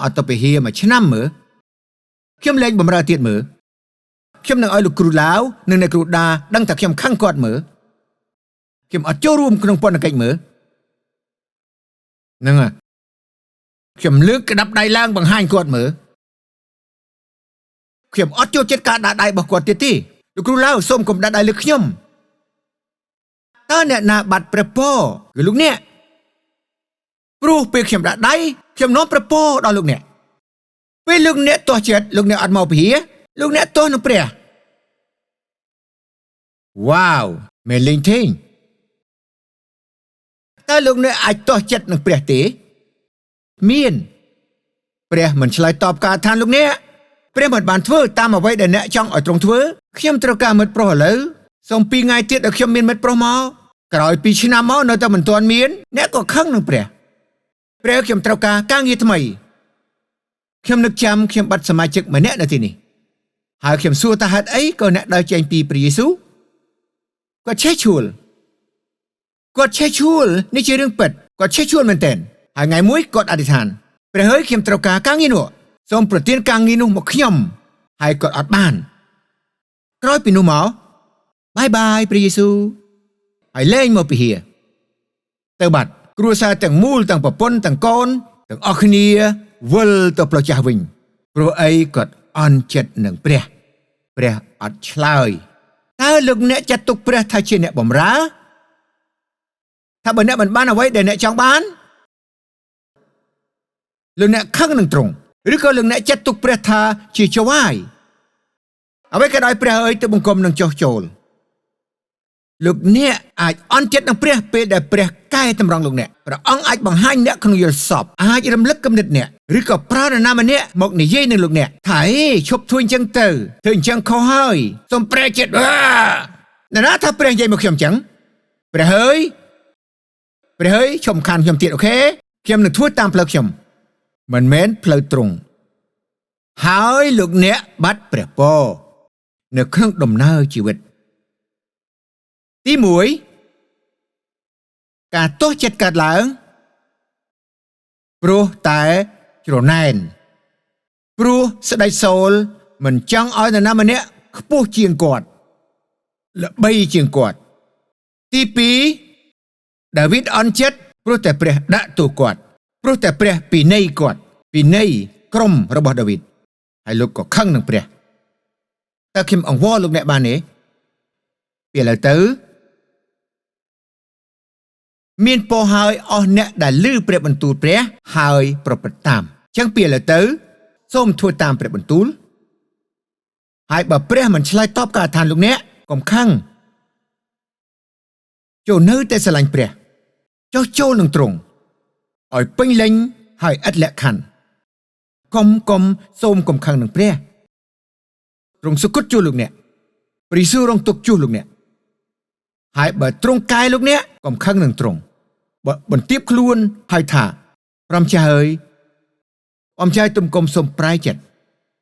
អត់ទៅពហិមួយឆ្នាំមើលខ្ញុំលែងបំរើទៀតមើលខ្ញុំនឹងឲ្យលោកគ្រូឡាវនិងអ្នកគ្រូដាដឹងថាខ្ញុំខឹងគាត់មើលខ្ញុំអត់ចូលរួមក្នុងពន្ធកិច្ចមើលហ្នឹងហើយខ្ញុំលើកក្តាប់ដៃឡើងបង្ហាញគាត់មើលខ្ញុំអត់ចូលចិត្តការដាក់ដៃរបស់គាត់ទៀតទេលោកគ្រូឡាវសូមកុំដាក់ដៃលើខ្ញុំតើអ្នកណាបាត់ព្រះពរគឺលោកអ្នកព្រោះពេលខ្ញុំដាក់ដៃខ្ញុំនាំព្រះពរដល់លោកអ្នកពេលលោកអ្នកទាស់ចិត្តលោកអ្នកអត់មកពហិលោកអ្នកទាស់នឹងព្រះវ៉ាវមែនលេងទេតើលោកអ្នកអាចទាស់ចិត្តនឹងព្រះទេមានព្រះមិនឆ្លើយតបការឋានលោកអ្នកព្រះមិនបានធ្វើតាមអ្វីដែលអ្នកចង់ឲ្យទ្រង់ធ្វើខ្ញុំត្រូវការមិត្តប្រុសឥឡូវសូម2ថ្ងៃទៀតឲ្យខ្ញុំមានមិត្តប្រុសមកក្រោយ2ឆ្នាំមកនៅតែមិនទាន់មានអ្នកក៏ខឹងនឹងព្រះព្រះខ្ញុំត្រូវការការងារថ្មីខ្ញុំនឹកចាំខ្ញុំបាត់សមាជិកម្នាក់នៅទីនេះហើយខ្ញុំសួរថាហេតុអីក៏អ្នកដើរចេញពីព្រះយេស៊ូវគាត់ឆេះឈួលគាត់ឆេះឈួលនេះជារឿងពិតគាត់ឆេះឈួលមែនទែនហើយថ្ងៃមួយគាត់អធិដ្ឋានព្រះហើយខ្ញុំត្រូវការការងារនោះសូមប្រទានការងារនោះមកខ្ញុំហើយគាត់អត់បានក្រោយពីនោះមកបាយបាយព្រះយេស៊ូវហើយលែងមកពហិទៅបាត់គ្រួសារទាំងមូលទាំងប្រពន្ធទាំងកូនទាំងអស់គ្នាវិលទៅផ្លូវចាស់វិញព្រោះអីគាត់អន់ចិត្តនឹងព្រះព្រះអត់ឆ្លើយតើលោកអ្នកចាត់ទុកព្រះថាជាអ្នកបម្រើថា ថាបើអ្នកមិនបានអ្វីដែលអ្នកចង់បានលោកអ្នកខឹងនឹងទ្រង់ឬក៏លោកអ្នកចាត់ទុកព្រះថាជាចៅហ្វាយអ្វីក៏ដោយព្រះអើយទៅបង្គំនឹងចុះចូលលោកអ្នកអាចអន់ចិត្តនឹងព្រះពេលដែលព្រះកែតម្រង់លោកអ្នកព្រះអង្គអាចបង្ហាញអ្នកក្នុងយល់សពអាចរំលឹកគំនិតអ្នកឬក៏ប្រើនរណាម្នាក់មកនិយាយនឹងលោកអ្នកថាអេឈប់ធ្វើអញ្ចឹងទៅធ្វើអញ្ចឹងខុសហើយសូមព្រះចិត្តនរណាថាព្រះនិយាយមកខ្ញុំអញ្ចឹងព្រះហើយព្រះហើយឈប់ខានខ្ញុំទៀតអូខេខ្ញុំនឹងធ្វើតាមផ្លូវខ្ញុំមិនមែនផ្លូវត្រង់ហើយលោកអ្នកបាត់ព្រះពរនៅក្នុងដំណើរជីវិតទី1ការទាស់ចិត្តកើតឡើងព្រោះតែច្រណែនព្រោះស្ដេចសូលមិនចង់ឲ្យនរណាម្នាក់ខ្ពស់ជាងគាត់ល្បីជាងគាត់ទី2ដាវីតអន់ចិត្តព្រោះតែព្រះដាក់ទោសគាត់ព្រោះតែព្រះពិន័យគាត់ពិន័យក្រុមរបស់ដាវីតហើយលោកក៏ខឹងនឹងព្រះតើខ្ញុំអង្វរលោកអ្នកបានទេពីឥឡូវទៅមានពរហើយអស់អ្នកដែលឮព្រះបន្ទូលព្រះហើយប្រព្រឹត្តតាមចឹងពីឥឡូវទៅសូមធ្វើតាមព្រះបន្ទូលហើយបើព្រះមិនឆ្លើយតបការអធិដ្ឋានលោកអ្នកកុំខឹងចូលនៅតែស្រឡាញ់ព្រះចុះចូលនឹងទ្រង់ឲ្យពេញលេញហើយឥតលក្ខខណ្ឌកុំសូមកុំខឹងនឹងព្រះទ្រង់សុគតជួសលោកអ្នកព្រះយេស៊ូវរងទុក្ខជួសលោកអ្នកហើយបើទ្រង់កែលោកអ្នកកុំខឹងនឹងទ្រង់បើបន្ទាបខ្លួនហើយថាព្រះម្ចាស់អើយអម្ចាស់ទុំគុំសូមប្រែចិត្ត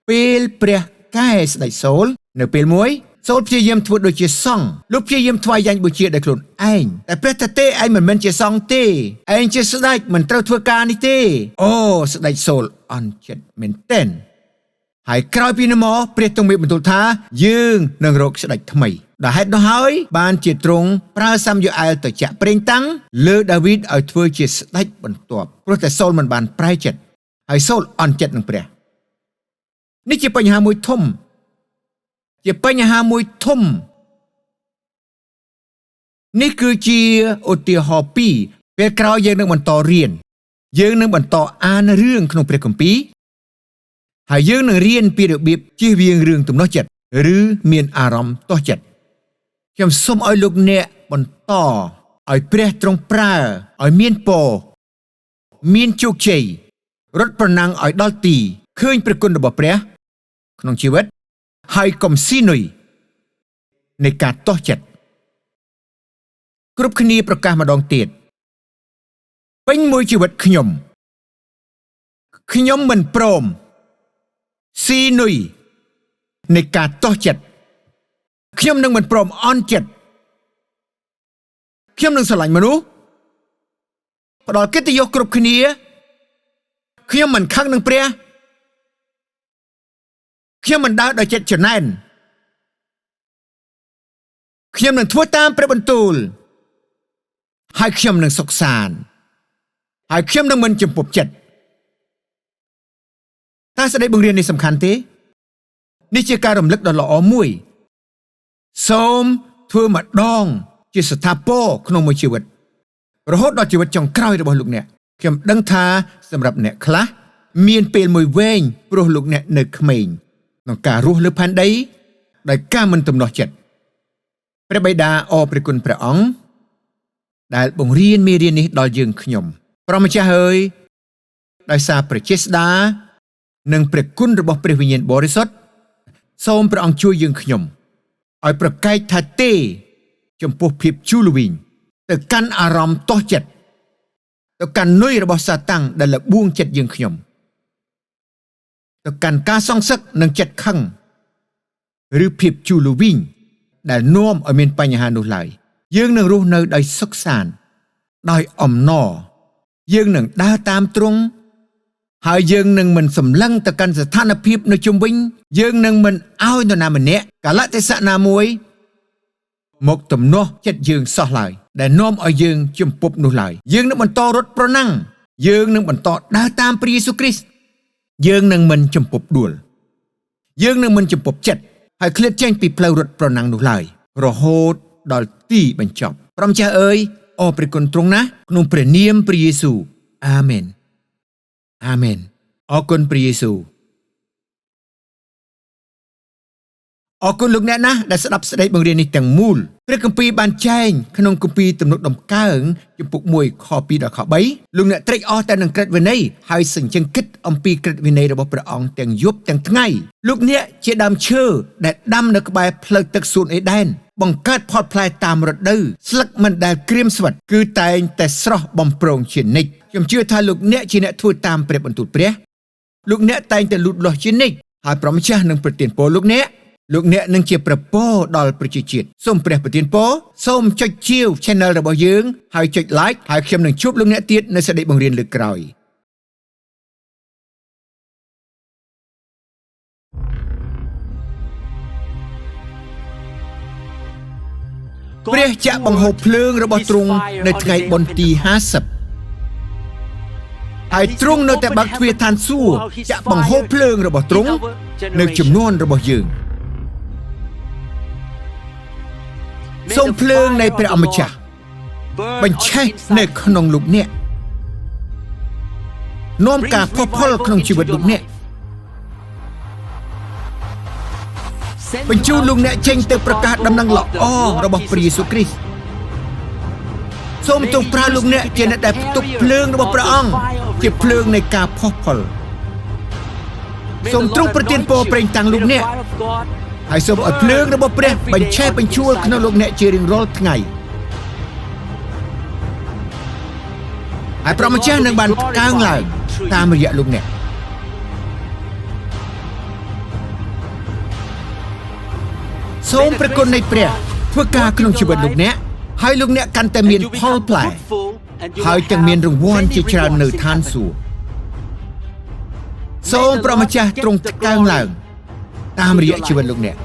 ពេលព្រះកែស្ដេចសូលនៅពេលមួយសូលព្យាយាមធ្វើដូចជាសង្ឃលោកព្យាយាមថ្វាយយ៉ាញ់បូជាដោយខ្លួនឯងតែព្រះថាទេឯងមិនមែនជាសង្ឃទេឯងជាស្ដេចមិនត្រូវធ្វើការនេះទេអូស្ដេចសូលអន់ចិត្តមែនទែនហើយក្រោយពីនោះមកព្រះទ្រង់មានបន្ទូលថាយើងនឹងរកស្ដេចថ្មីដល់ហេតុនោះហើយបានជាទ្រង់ប្រើសាមយូអែលទៅចាក់ប្រេងតាំងលើដាវីតឲ្យធ្វើជាស្ដេចបន្ទាប់ព្រោះតែសូលមិនបានប្រែចិត្តហើយសូលអន់ចិត្តនឹងព្រះនេះជាបញ្ហាមួយធំជាបញ្ហាមួយធំនេះគឺជាឧទាហរណ៍ពីរពេលក្រោយយើងនឹងបន្តរៀនយើងនឹងបន្តអានរឿងក្នុងព្រះគម្ពីរហើយយើងនឹងរៀនពីរបៀបជៀសវាងរឿងទំនាស់ចិត្តឬមានអារម្មណ៍ទាស់ចិត្តខ្ញុំសូមឲ្យលោកអ្នកបន្តឲ្យព្រះទ្រង់ប្រើឲ្យមានពរមានជោគជ័យរត់ប្រណាំងឲ្យដល់ទីឃើញព្រះគុណរបស់ព្រះក្នុងជីវិតហើយកុំស៊ីនុយនៃការទាស់ចិត្តគ្រប់គ្នាប្រកាសម្ដងទៀតពេញមួយជីវិតខ្ញុំខ្ញុំមិនព្រមស៊ីនុយនៃការទាស់ចិត្តខ្ញុំនឹងមិនព្រមអន់ចិត្តខ្ញុំនឹងស្រឡាញ់មនុស្សផ្ដល់កិត្តិយសគ្រប់គ្នាខ្ញុំមិនខឹងនឹងព្រះខ្ញុំមិនដើរដោយចិត្តច្រណែនខ្ញុំនឹងធ្វើតាមព្រះបន្ទូលហើយខ្ញុំនឹងសុខសាន្តហើយខ្ញុំនឹងមិនជំពប់ចិត្តតើសេចក្តីបង្រៀននេះសំខាន់ទេនេះជាការរំលឹកដ៏ល្អមួយសូមធ្វើម្ដងជាស្ថាពរក្នុងមួយជីវិតរហូតដល់ជីវិតចុងក្រោយរបស់លោកអ្នកខ្ញុំដឹងថាសម្រាប់អ្នកខ្លះមានពេលមួយវែងព្រោះលោកអ្នកនៅក្មេងក្នុងការរស់លើផែនដីដោយការមិនទំនាស់ចិត្តព្រះបិតាអរព្រះគុណព្រះអង្គដែលបង្រៀនមេរៀននេះដល់យើងខ្ញុំព្រះម្ចាស់អើយដោយសារព្រះចេស្តានិងព្រះគុណរបស់ព្រះវិញ្ញាណបរិសុទ្ធសូមព្រះអង្គជួយយើងខ្ញុំឲ្យប្រកែកថាទេចំពោះភាពជូរល្វីងទៅកាន់អារម្មណ៍ទាស់ចិត្តទៅកាន់នុយរបស់សាតាំងដែលលបួងចិត្តយើងខ្ញុំទៅកាន់ការសងសឹកនិងចិត្តខឹងឬភាពជូរល្វីងដែលនាំឲ្យមានបញ្ហានោះឡើយយើងនឹងរស់នៅដោយសុខសាន្តដោយអំណរយើងនឹងដើរតាមទ្រង់ហើយយើងនឹងមិនសម្លឹងទៅកាន់ស្ថានភាពនៅជុំវិញយើងនឹងមិនឲ្យនរណាម្នាក់កាលៈទេសៈណាមួយមកទំនាស់ចិត្តយើងសោះឡើយដែលនាំឲ្យយើងជំពប់នោះឡើយយើងនឹងបន្តរត់ប្រណាំងយើងនឹងបន្តដើរតាមព្រះយេស៊ូវគ្រីស្ទយើងនឹងមិនជំពប់ដួលយើងនឹងមិនជំពប់ចិត្តហើយឃ្លាតចេញពីផ្លូវរត់ប្រណាំងនោះឡើយរហូតដល់ទីបញ្ចប់ព្រះម្ចាស់អើយ អរព្រះគុណទ្រង់ណាស់ក្នុងព្រះនាមព្រះយេស៊ូវអាមែនអាមែនអរគុណព្រះយេស៊ូវអរគុណលោកអ្នកណាស់ដែលស្ដាប់ស្ដីបង្រៀននេះទាំងមូលព្រះគម្ពីរបានចែងក្នុងគម្ពីរទំនុកដំកើងជំពូក1ខ2ដល់ខ3លោកអ្នកត្រេកអរតែនឹងក្រឹតវិន័យហើយសញ្ជឹងគិតអំពីក្រឹតវិន័យរបស់ព្រះអង្គទាំងយប់ទាំងថ្ងៃលោកអ្នកជាដើមឈើដែលដាំនៅក្បែរផ្លូវទឹកសួនអេដែនបង្កើតផលផ្លែតាមរដូវស្លឹកមិនដែលក្រៀមស្វិតគឺតែងតែស្រស់បំព្រងជានិច្ចខ្ញុំជឿថាលោកអ្នកជាអ្នកធ្វើតាមព្រះបន្ទូលព្រះលោកអ្នកតែងតែលូតលាស់ជានិច្ចហើយព្រះម្ចាស់នឹងប្រទានពរលោកអ្នកលោកអ្នកនឹងជាប្រពរដល់ប្រជាជាតិសូមព្រះប្រទានពរសូមចុចជាវ Channel របស់យើងហើយចុច Like ហើយខ្ញុំនឹងជួបលោកអ្នកទៀតនៅសេចក្តីបង្រៀនលើកក្រោយព្រះចាក់បង្ហូរភ្លើងរបស់ទ្រង់នៅថ្ងៃបុណ្យទី50ហើយទ្រង់នៅតែបើកទ្វារឋានសួគ៌ចាក់បង្ហូរភ្លើងរបស់ទ្រង់នៅចំនួនរបស់យើងសូមភ្លើងនៃព្រះអម្ចាស់បញ្ឆេះនៅក្នុងលោកអ្នកនាំការផុសផុលក្នុងជីវិតលោកអ្នកបញ្ជូនលោកអ្នកចេញទៅប្រកាសដំណឹងល្អរបស់ព្រះយេស៊ូវគ្រីស្ទសូមទ្រង់ប្រើលោកអ្នកជាអ្នកដែលផ្ទុកភ្លើងរបស់ព្រះអង្គជាភ្លើងនៃការផុសផុលសូមទ្រង់ប្រទានពរប្រេងតាំងលោកអ្នកហើយសូមឲ្យភ្លើងរបស់ព្រះបញ្ឆេះបញ្ជួលក្នុងលោកអ្នកជារៀងរាល់ថ្ងៃហើយព្រះម្ចាស់នឹងបានកើងឡើងតាមរយៈលោកអ្នកសូមព្រះគុណនៃព្រះធ្វើការក្នុងជីវិតលោកអ្នកហើយលោកអ្នកកាន់តែមានផលផ្លែហើយទាំងមានរង្វាន់ជាច្រើននៅឋានសួគ៌សូមព្រះម្ចាស់ទ្រង់កើងឡើងតាមរយៈជីវិតលោកអ្នក